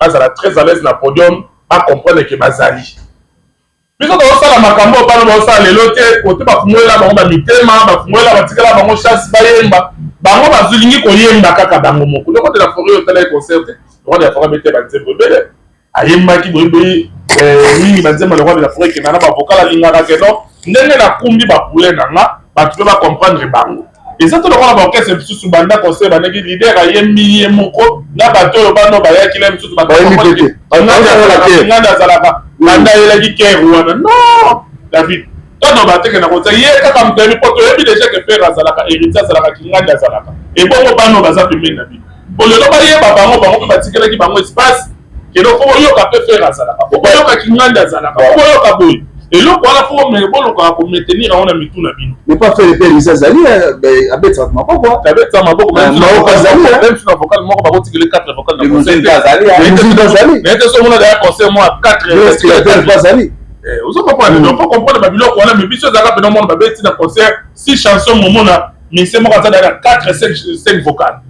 bazala très à l'aise na podium, bacomprendre ke bazali. Biso tozosala makambo oyo bana bazosala lelo te. Kote bafungolela bango bamitema, bafungolela, batikala bango chance bayemba, bango bazolingi koyemba kaka bango moko. Le roi de la forêt, otala ye concert te, le roi de la forêt abete banzembo ebele, ayembaki boyeboyi mingi banzembo. Le roi de la forêt ekenda na bavocal, alingaka keno ndenge nakumbi bapoule na nga, bato mpe bacomprendre bango. Eza te lokola baorchestre misusu, banda concert bandaki, leader ayembi ye moko na bato oyo bano bayaki na misusu. Nganda azalaka banda ayelaki kere wana. Non, David, ntango bateke na kotia ye kaka moto ayebi, po toyebi déjà ke Ferre azalaka, Héritier azalaka, Kingandi azalaka, ebongo bano baza pembeni na bino, po lelo bayeba bango, bango mpe batikelaki bango espace. Kelo fo boyoka mpe Ferre azalaka, fo boyoka Kingandi azalaka, fo boyoka boye. Eloko wana fo bolukaka komaintenir yango na mitu na bino. Mais pas Ferre mpe Elisa azali, abetaka maboko. Abetaka maboko. Maboko azali. Même si na vocal moko bakotikele 4 vocal na concert. Azali. Naye te, so omona daya concert moko ya 4 azali. Ozo comprendre? Donc faut comprendre babiloko wana. Mais biso ezalaka mpena omona babeti na concert si chanson, momona musicien moko aza daya 4, 5 vocal.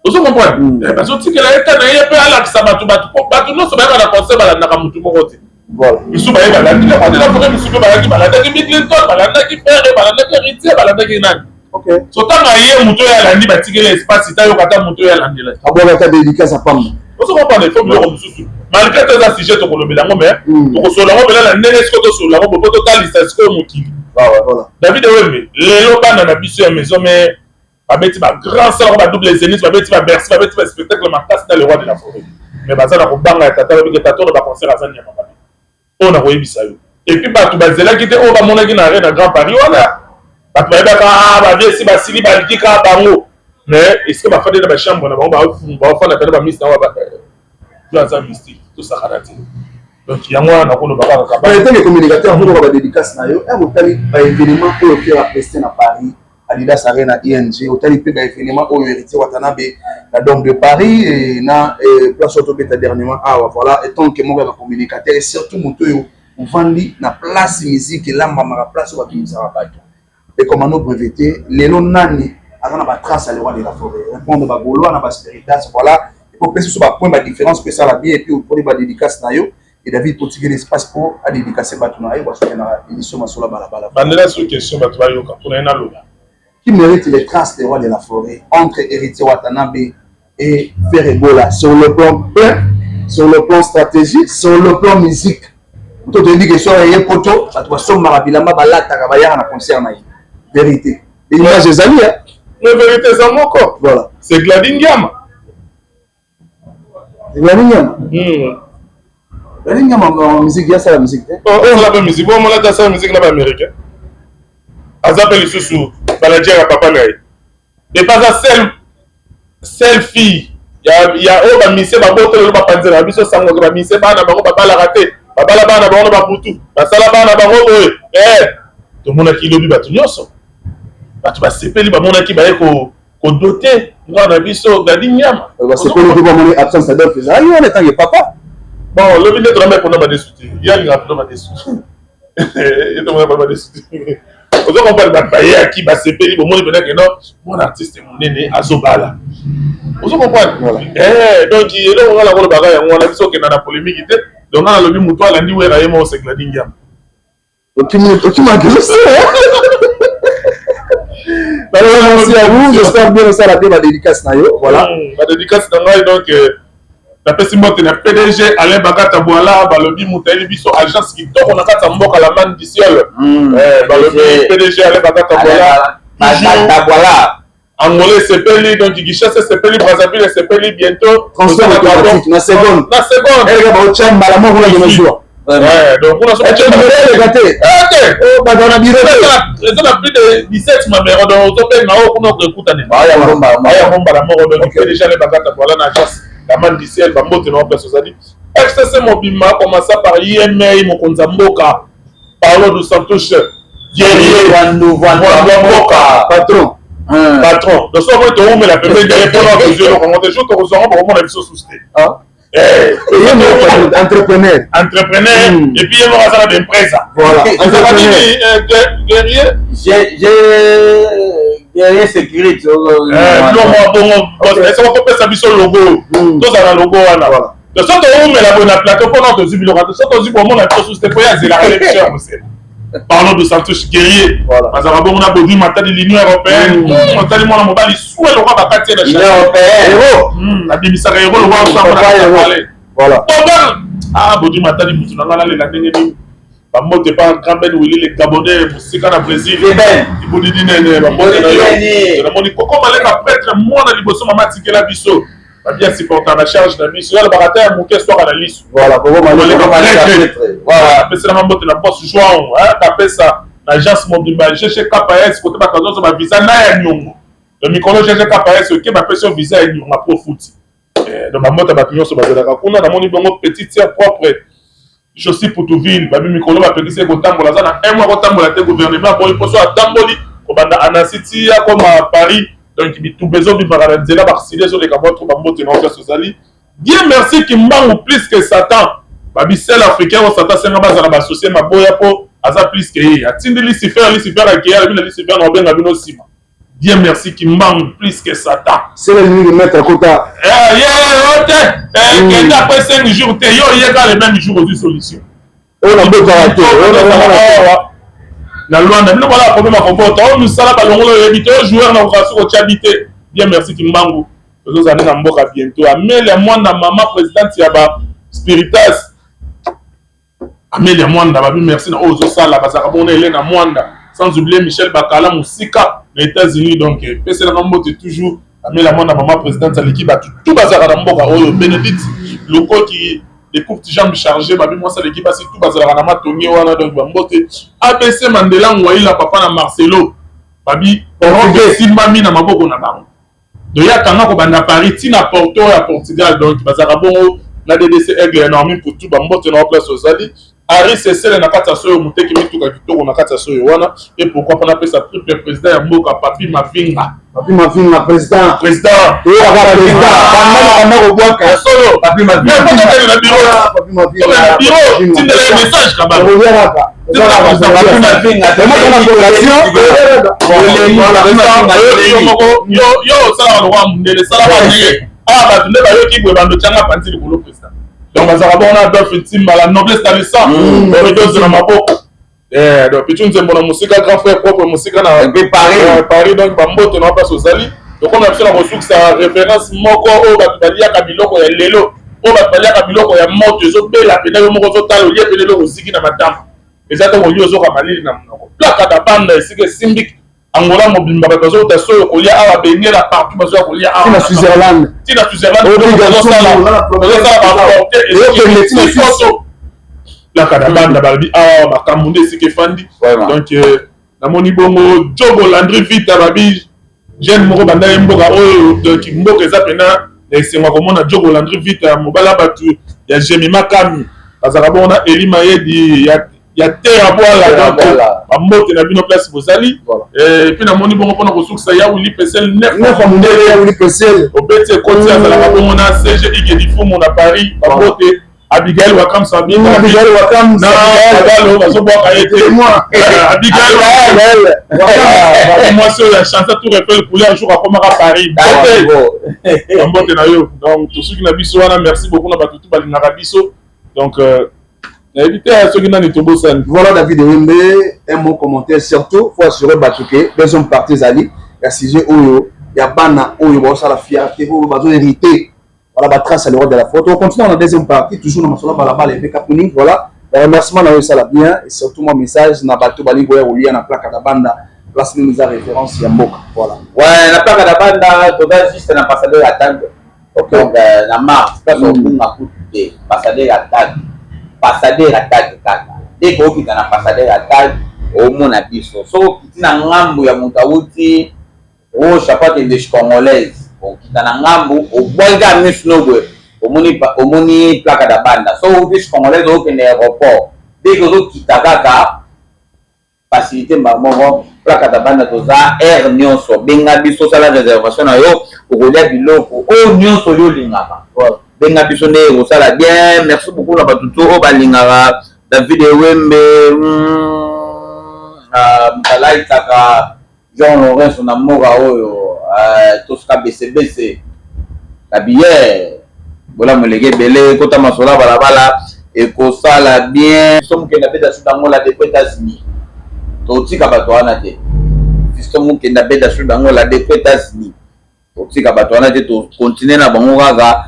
Ozo comprendre? Bazotikela ye ta na ye mpe alakisa bato. Bato nyonso bayaka na concert, balandaka motu moko te. Misu baye balandi le roi de la forêt, misu mpe bayaki, balandaki Bill Clinton, balandaki Ferre, balandaki Héritier, balandaki nani. So ntango aye, moto oyo alandi, batikeli espace ta yoka ata moto oyo alandelaki. Abwakaka dédicace ya pamba. Ozo comprendre? Il faut biloko mosusu, malgré to eza sujet tokolobela yango, mais tokosolola yango mpena na ndenge sikoyo tosolola yango po totalisa sikoyo mokili. David Wembe, lelo bana na biso ya maison mais babeti bagrand salle, badouble Zénith, babeti baBercy, babeti baspectacle makasi na le roi de la forêt, mais baza na kobanga ya tata. Babiki tata oyo baconcert aza nyama mabe oyo nakoyebisa yo. Et puis bato bazelaki te oyo bamonaki na arena Grand Paris wana. Bato bayebaka baviesi basili baliki kaka bango, mais esika bafandi na bachambre na bango, baofanda pena bamisi na bango, aza mystique, tosakana te. Donc yango wana nakoloba kaka. En tant que communicateur, ozokoka badédicace na yo ere otali baévénement oyo Ferre apreste na Paris, Adidas Arena, ING, otali mpe baévénement oyo Héritier Watanabe na Dome de Paris et na place oyo tobeta dernièrement awa. Voilà, en tant que moko ya bacommunicateur et surtout moto oyo ovandi na place musique elambamaka, place oyo babimisaka bato, ekomando breveté, lelo nani aza na batrace ya le roi de la forêt? Répondre bagaulois na baspiritas. Voilà, opesi biso bapoint, badiférence mpe esala bien, et puis oponi badédicace na yo. Et David totikeli espace mpo adédicace bato na ye basokendaka émission Masolo Balabala. Bandela so question, bato bayoka mpona ye naloba. Qui mérite les traces des rois de la forêt entre Héritier Watanabe et Ferre Gola, sur le plan plein, sur le plan stratégique, sur le plan musique? To toyebi ke soki ye poto, bato basombaka bilamba, balataka, bayaka na concert na ye. Vérité, image ezali. Mais vérité eza moko. Voilà. C'est Gladi Ngiama. Gladi Ngiama. Gladi Ngiama, musique asala musique te. Osala mpe musique, bomona te, asala musique na baaméricain, aza mpe lisusu manager ya papa na ye. Epa aza seule fille ya oyo bamusicien babotela lelo, bapanzelaka biso sango ke bamusicien bana bango babalaka te, babala bana bango na babutu, basala bana bango boye. Tomonaki lobi bato nyonso, bato basepeli, bamonaki baye kodote mwana na biso Gladi Nyama. Basepeli mpe bamoni absence Adolphe ezalaki wana etange papa. Bon, lobi nde tolamba mpona badesu te, ye alingaka mpona badesu, ye tomona badesu te. Ozo comprendre? Bato bayaki, basepeli, bomoni mpena ke non, mwana artiste monene azobala. Ozo comprendre? Donc eloko nga nakolobaka yango wana, biso okenda na polémique te. Donc nga nalobi moto alandi Wera ye moko, c'est Gladi Ngiama. Okimaki. Merci à vous, j'espère bien osala bien badédicace na yo. Voilà. Badédicace na ngai, donc napesi mbote na PDG Alain Bagata Bwala, balobi moto ayeli biso agence kitoko na kati ya mboka, la manne du ciel. Balobi PDG Alain Bagata Bwala. Bagata Bwala. Angola esepeli, donc Kinshasa esepeli, Brazzaville esepeli, bientôt transfert automatique na seconde. Na seconde. Eleka baotya mbala moko na kozwa. Donc kuna eleka te. Te, bato na biro. Eza na plus de 17 mamero, donc ozobenga oyo kuna okekutana aya mbala moko. Donc PDG Alain Bagata Bwala na agence la manne du ciel, bambote na place ozali. FCC mobimba, commença par IMA, mokonzi ya mboka Paolo dos Santos, guerrier mboka. Patron. Patron. Donc soki toumela pembeni ye mpona kozwa eloko yango te, jour tokozwa yango, bakomona biso susu te. Entrepreneur. Entrepreneur, et puis ye moko aza na baempresa. Voilà. Ezaka nini, guerrier? Guerrier sécurité. Biloko ya bongo, esoko kopesa biso logo, tozala na logo wana. Donc soki toumela boye na plateau mpona tozwi biloko te, soki tozwi, bomona biso susu te, po ye azelaka le biso ya mosela. Parlons de Santos guerrier, bazalaka bongo na Bodi Matadi, l'Union européenne. Otali mwana mobali swe lokwa bakati ye na Union européenne. Abimisaka ero lokwa. Voilà. Ah, Bodi Matadi, mutu na ngai, nalela ndenge nini. Bambote pa grand Ben Willy le Gabonais mosika na Brésil. Ibudidi nene bambote na yo. Namoni koko maleka prêtre mwana liboso mama atikela biso. Babia supporter na charge na biso. Yala bakata ya moke swaka na lisu. Voilà, koko maleka prêtre. Voilà, apesela mambote na boss João, hein, kapesa na agence mobimba GGKS côté bakazozo ba visa na ya nyongo. Le mikolo GGKS oke bapesi yo visa ya nyongo pro futi. Eh, donc bambote bato nyonso bazalaka kuna namoni bongo petite sœur propre Josi Putuville babi mikolo bapekisi ye kotambola aza na un mois kotambola te gouvernement aboyi mpo so atamboli kobanda Annecy ti akoma Paris donc bitumba ezobimaka na nzela ba accident ezoleka mwa trop bambote na place ozali Dieu merci Kimbangu plus que Satan babi seul africain oyo Satan asenga bazala ba associe maboya mpo aza plus que ye atindi Lucifer Lucifer akei alobi na Lucifer na obenga bino nsima Dieu merci Kimbangu plus que Satan. C'est le nuit maître Kota. Eh yeah, ok. Eh mm. kende après 5 jours te yo yeka le même jour ozwi solution. Oyo na botaka te. Oyo na awa na Luanda bino bala problème ya kobota oyo misala balongolo oyebi te oyo joueur na koka soki otya bi te. Dieu merci Kimbangu tozozala nde na mboka bientôt. Amelia Mwanda mama présidente ya ba Spiritas Amelia Mwanda babi merci na oyo ozosala bazalaka bongo na Helena Mwanda sans oublier Michel Bakala mosika na États-Unis donc peselaka mbote toujours Amelia Mwanda mama présidente aleki bato tout bazalaka na mboka oyo Bénédicte Lokoki les courtes jambes chargées babi mwasi aleki basi tout bazalaka na matonge wana donc bambote ABC Mandela Ngwaila papa na Marcelo babi Europe esimbami na maboko na bango Donc ye akanga kobanda Paris ti na Porto ya Portugal donc bazalaka bongo na DDC Aigle ya Naomi Mputu ba mbote na place ozali Harry Sesele na kati ya soyo moteki mituka kitoko na kati ya soyo wana et pourquoi pas napesa triple président ya mboka Papi Mavinga Papi Mavinga président président toyokaka président banda banda kobwaka ya solo Papi Mavinga na bureau Papi Mavinga na bureau tindela ye message kabalo kaka Yo osalaka lokola mundele salaka ndenge awa bato nde bayoki boye bando tyanga panzi likolo président donc bazalaka bongo na Adolphe Ntimba la noblesse dans le sang oridoze na maboko donc pichu nzembo na mosika grand frère propre mosika na Paris donc bambote na place ozali tokoma na biso na kosukisa référence moko oyo bato baliaka biloko ya lelo oyo bato baliaka biloko ya moto ezobela mpena yo moko ozotala olie mpena eloko oziki na matama eza ntango olie ozoka malili na monoko plaka na banda esika esimbi Angola mobimba bato bazouta soyo kolia awa bengela partout bazoya kolia awa na Switzerland ti na Switzerland bazosala baporte esoso plaka na banda balobi awa makambo nde esika efandi donc namoni bongo Jogo Landry Vita babi jeune moko banda ye mboka oyo donc mboka eza pena na esengo ya komona Jogo Landry Vita mobala bato ya Jemima Kami bazalaka bongo na Eli Mayedi ya ya terre bwala donc bambote na bino place bozali et puis namoni bongo mpona kosukisa ya Willy Pesel nef mundele ya Willy Pesel obeti ekoti azalaka bongo na CG Igedi Fumu na Paris bambote Abigail Wakam Sabine Abigail Wakam na Kabalo bazobwaka ye te Abigail Wakam mwasi oyo ya chante Tour Eiffel couleur jour akomaka Paris mbote na yo donc tosuki na biso wana merci beaucoup na bato tu balingaka biso donc nayebi te soki nani tobosani. Voilà David Wembe un mot commentaire surtout faut assurer bato ke deuxième partie ezali ya sujet oyo ya bana oyo baosala fierté oyo bazo hériter Voilà, ba trace à le roi de la photo. On continue dans la deuxième partie, toujours dans Masolo Balabala et Beka Puning. Voilà, le remerciement na ça bien et surtout mon message na bato balingo ya kolia na plaque da banda place nini eza référence ya mboka. Voilà. Ouais, na plaque da banda toza juste na ambassadeur ya tag. Okay. Donc na mars place obunga kutu te, ambassadeur ya tag. Ambassadeur ya tag kaka. Dès que okita na ambassadeur ya tag, omona biso. Soki okiti na ngambu ya moto awuti Roche apo akende congolaise okita na ngambu obwaki kaka misu no boye omoni omoni placa da banda soki owuti congolaise okende aeroport dès que ozokita kaka facilité mbala moko placa da banda toza heure nyonso benga biso sala réservation na yo okolia biloko oyo nyonso yo olingaka benga biso nde ekosala bien merci beaucoup na bato to oyo balingaka David Ewembe balaitaka Jean Lorenzo na mboka oyo tosuka besebese na bière bolamu eleki ebele kota masolo ya balabala ekosala bien. Fiston Mukenda beta sud Angola depuis Etats-Unis totika bato wana te Fiston Mukenda beta sud Angola depuis Etats-Unis totika bato wana te to continuer na bango kaka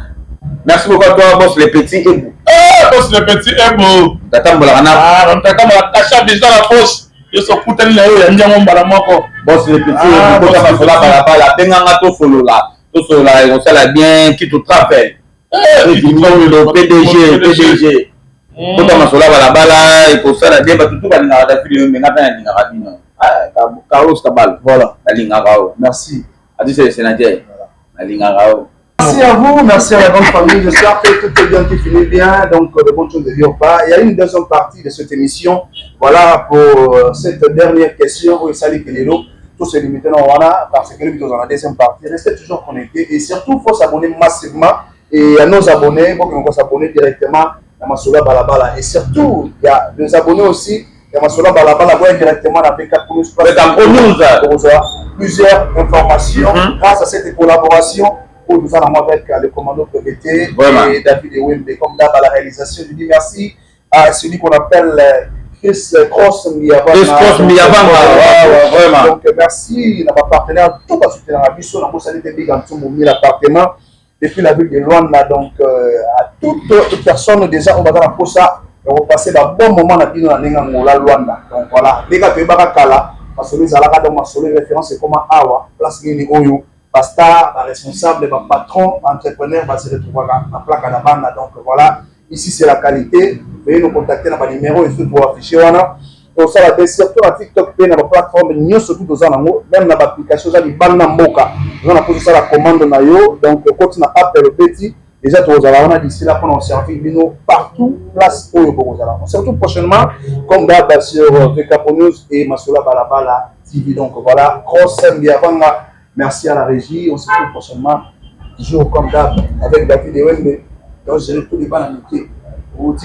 merci beaucoup à toi boss le petit Ebu. Ah! Boss le petit ebo. Tatambolaka na Ah, mtatambola kasha déjà na poche. Yo so kutani na yo ya ndiango mbala moko. Boss le petit. Ah, Kota Boss le masola Petit. balabala, abenganga, tosolola, tosolola, ekosala bien. Kito Travel, PDG, PDG, kota masola balabala, ekosala bien. Bato tu balingaka David Yombe, nga mpe nalingaka bino. Ah, Carlos Kabalo. Voilà. Nalingaka o. Merci. Atise le sénateur, nalingaka o. Merci à vous, merci à la grande famille. J'espère que tout est bien qui finit bien. Donc, de bonnes choses ne durent pas. Il y a une deuxième partie de cette émission. Voilà pour cette dernière question. Oui, salut Kelelo. Tout se limite dans voilà, parce que nous dans la deuxième partie. Restez toujours connectés et surtout, il faut s'abonner massivement. Et à nos abonnés, pour qu'on s'abonner directement à Masola Balabala. Et surtout, il y a des abonnés aussi. Il y a Masola Balabala, ouais, directement à VK News. VK News. Pour recevoir plusieurs informations grâce à cette collaboration où nous allons avec le commando PVT Vraiment. et David Ewembe comme d'hab à la réalisation. Je dis merci à celui qu'on appelle Chris Cross Miyavanga. Chris Cross Miyavanga, ouais, vraiment. Donc merci à ma partenaire, tout va soutenir la biso, na mosali te big antumbu mille appartements depuis la ville de Luanda. Donc à toute personne déjà on va dans la posa on va passer un bon moment na bino na ndenge Angola Luanda. Donc voilà, ndenge toyebaka kala masolo ezalaka, donc masolo référence ekoma awa, place nini oyo bastar, baresponsable, bapatron, baentrepreneur base retrouvaka na plaque na banda. Donc voilà, ici c'est la qualité. Veuillez nous contacter na banuméro et surtout affiché wana. Tosala te surtout na TikTok mpe na baplateforme nyonso tu toza nango, même na baapplication oza libanda na mboka, oza na mposa osala commande na yo, donc okoti na appel, obeti déjà, tokozala wana d'ici là mpona oservir bino partout place oyo bokozala. Surtout prochainement, comme d'hab, sur VK News et Masola Balabala TV. Donc voilà, Cross Mbiavanga, merci à la régie. On se retrouve prochainement, toujours comme d'hab, avec David Ewembe. Donc, j'ai tous les bana mike.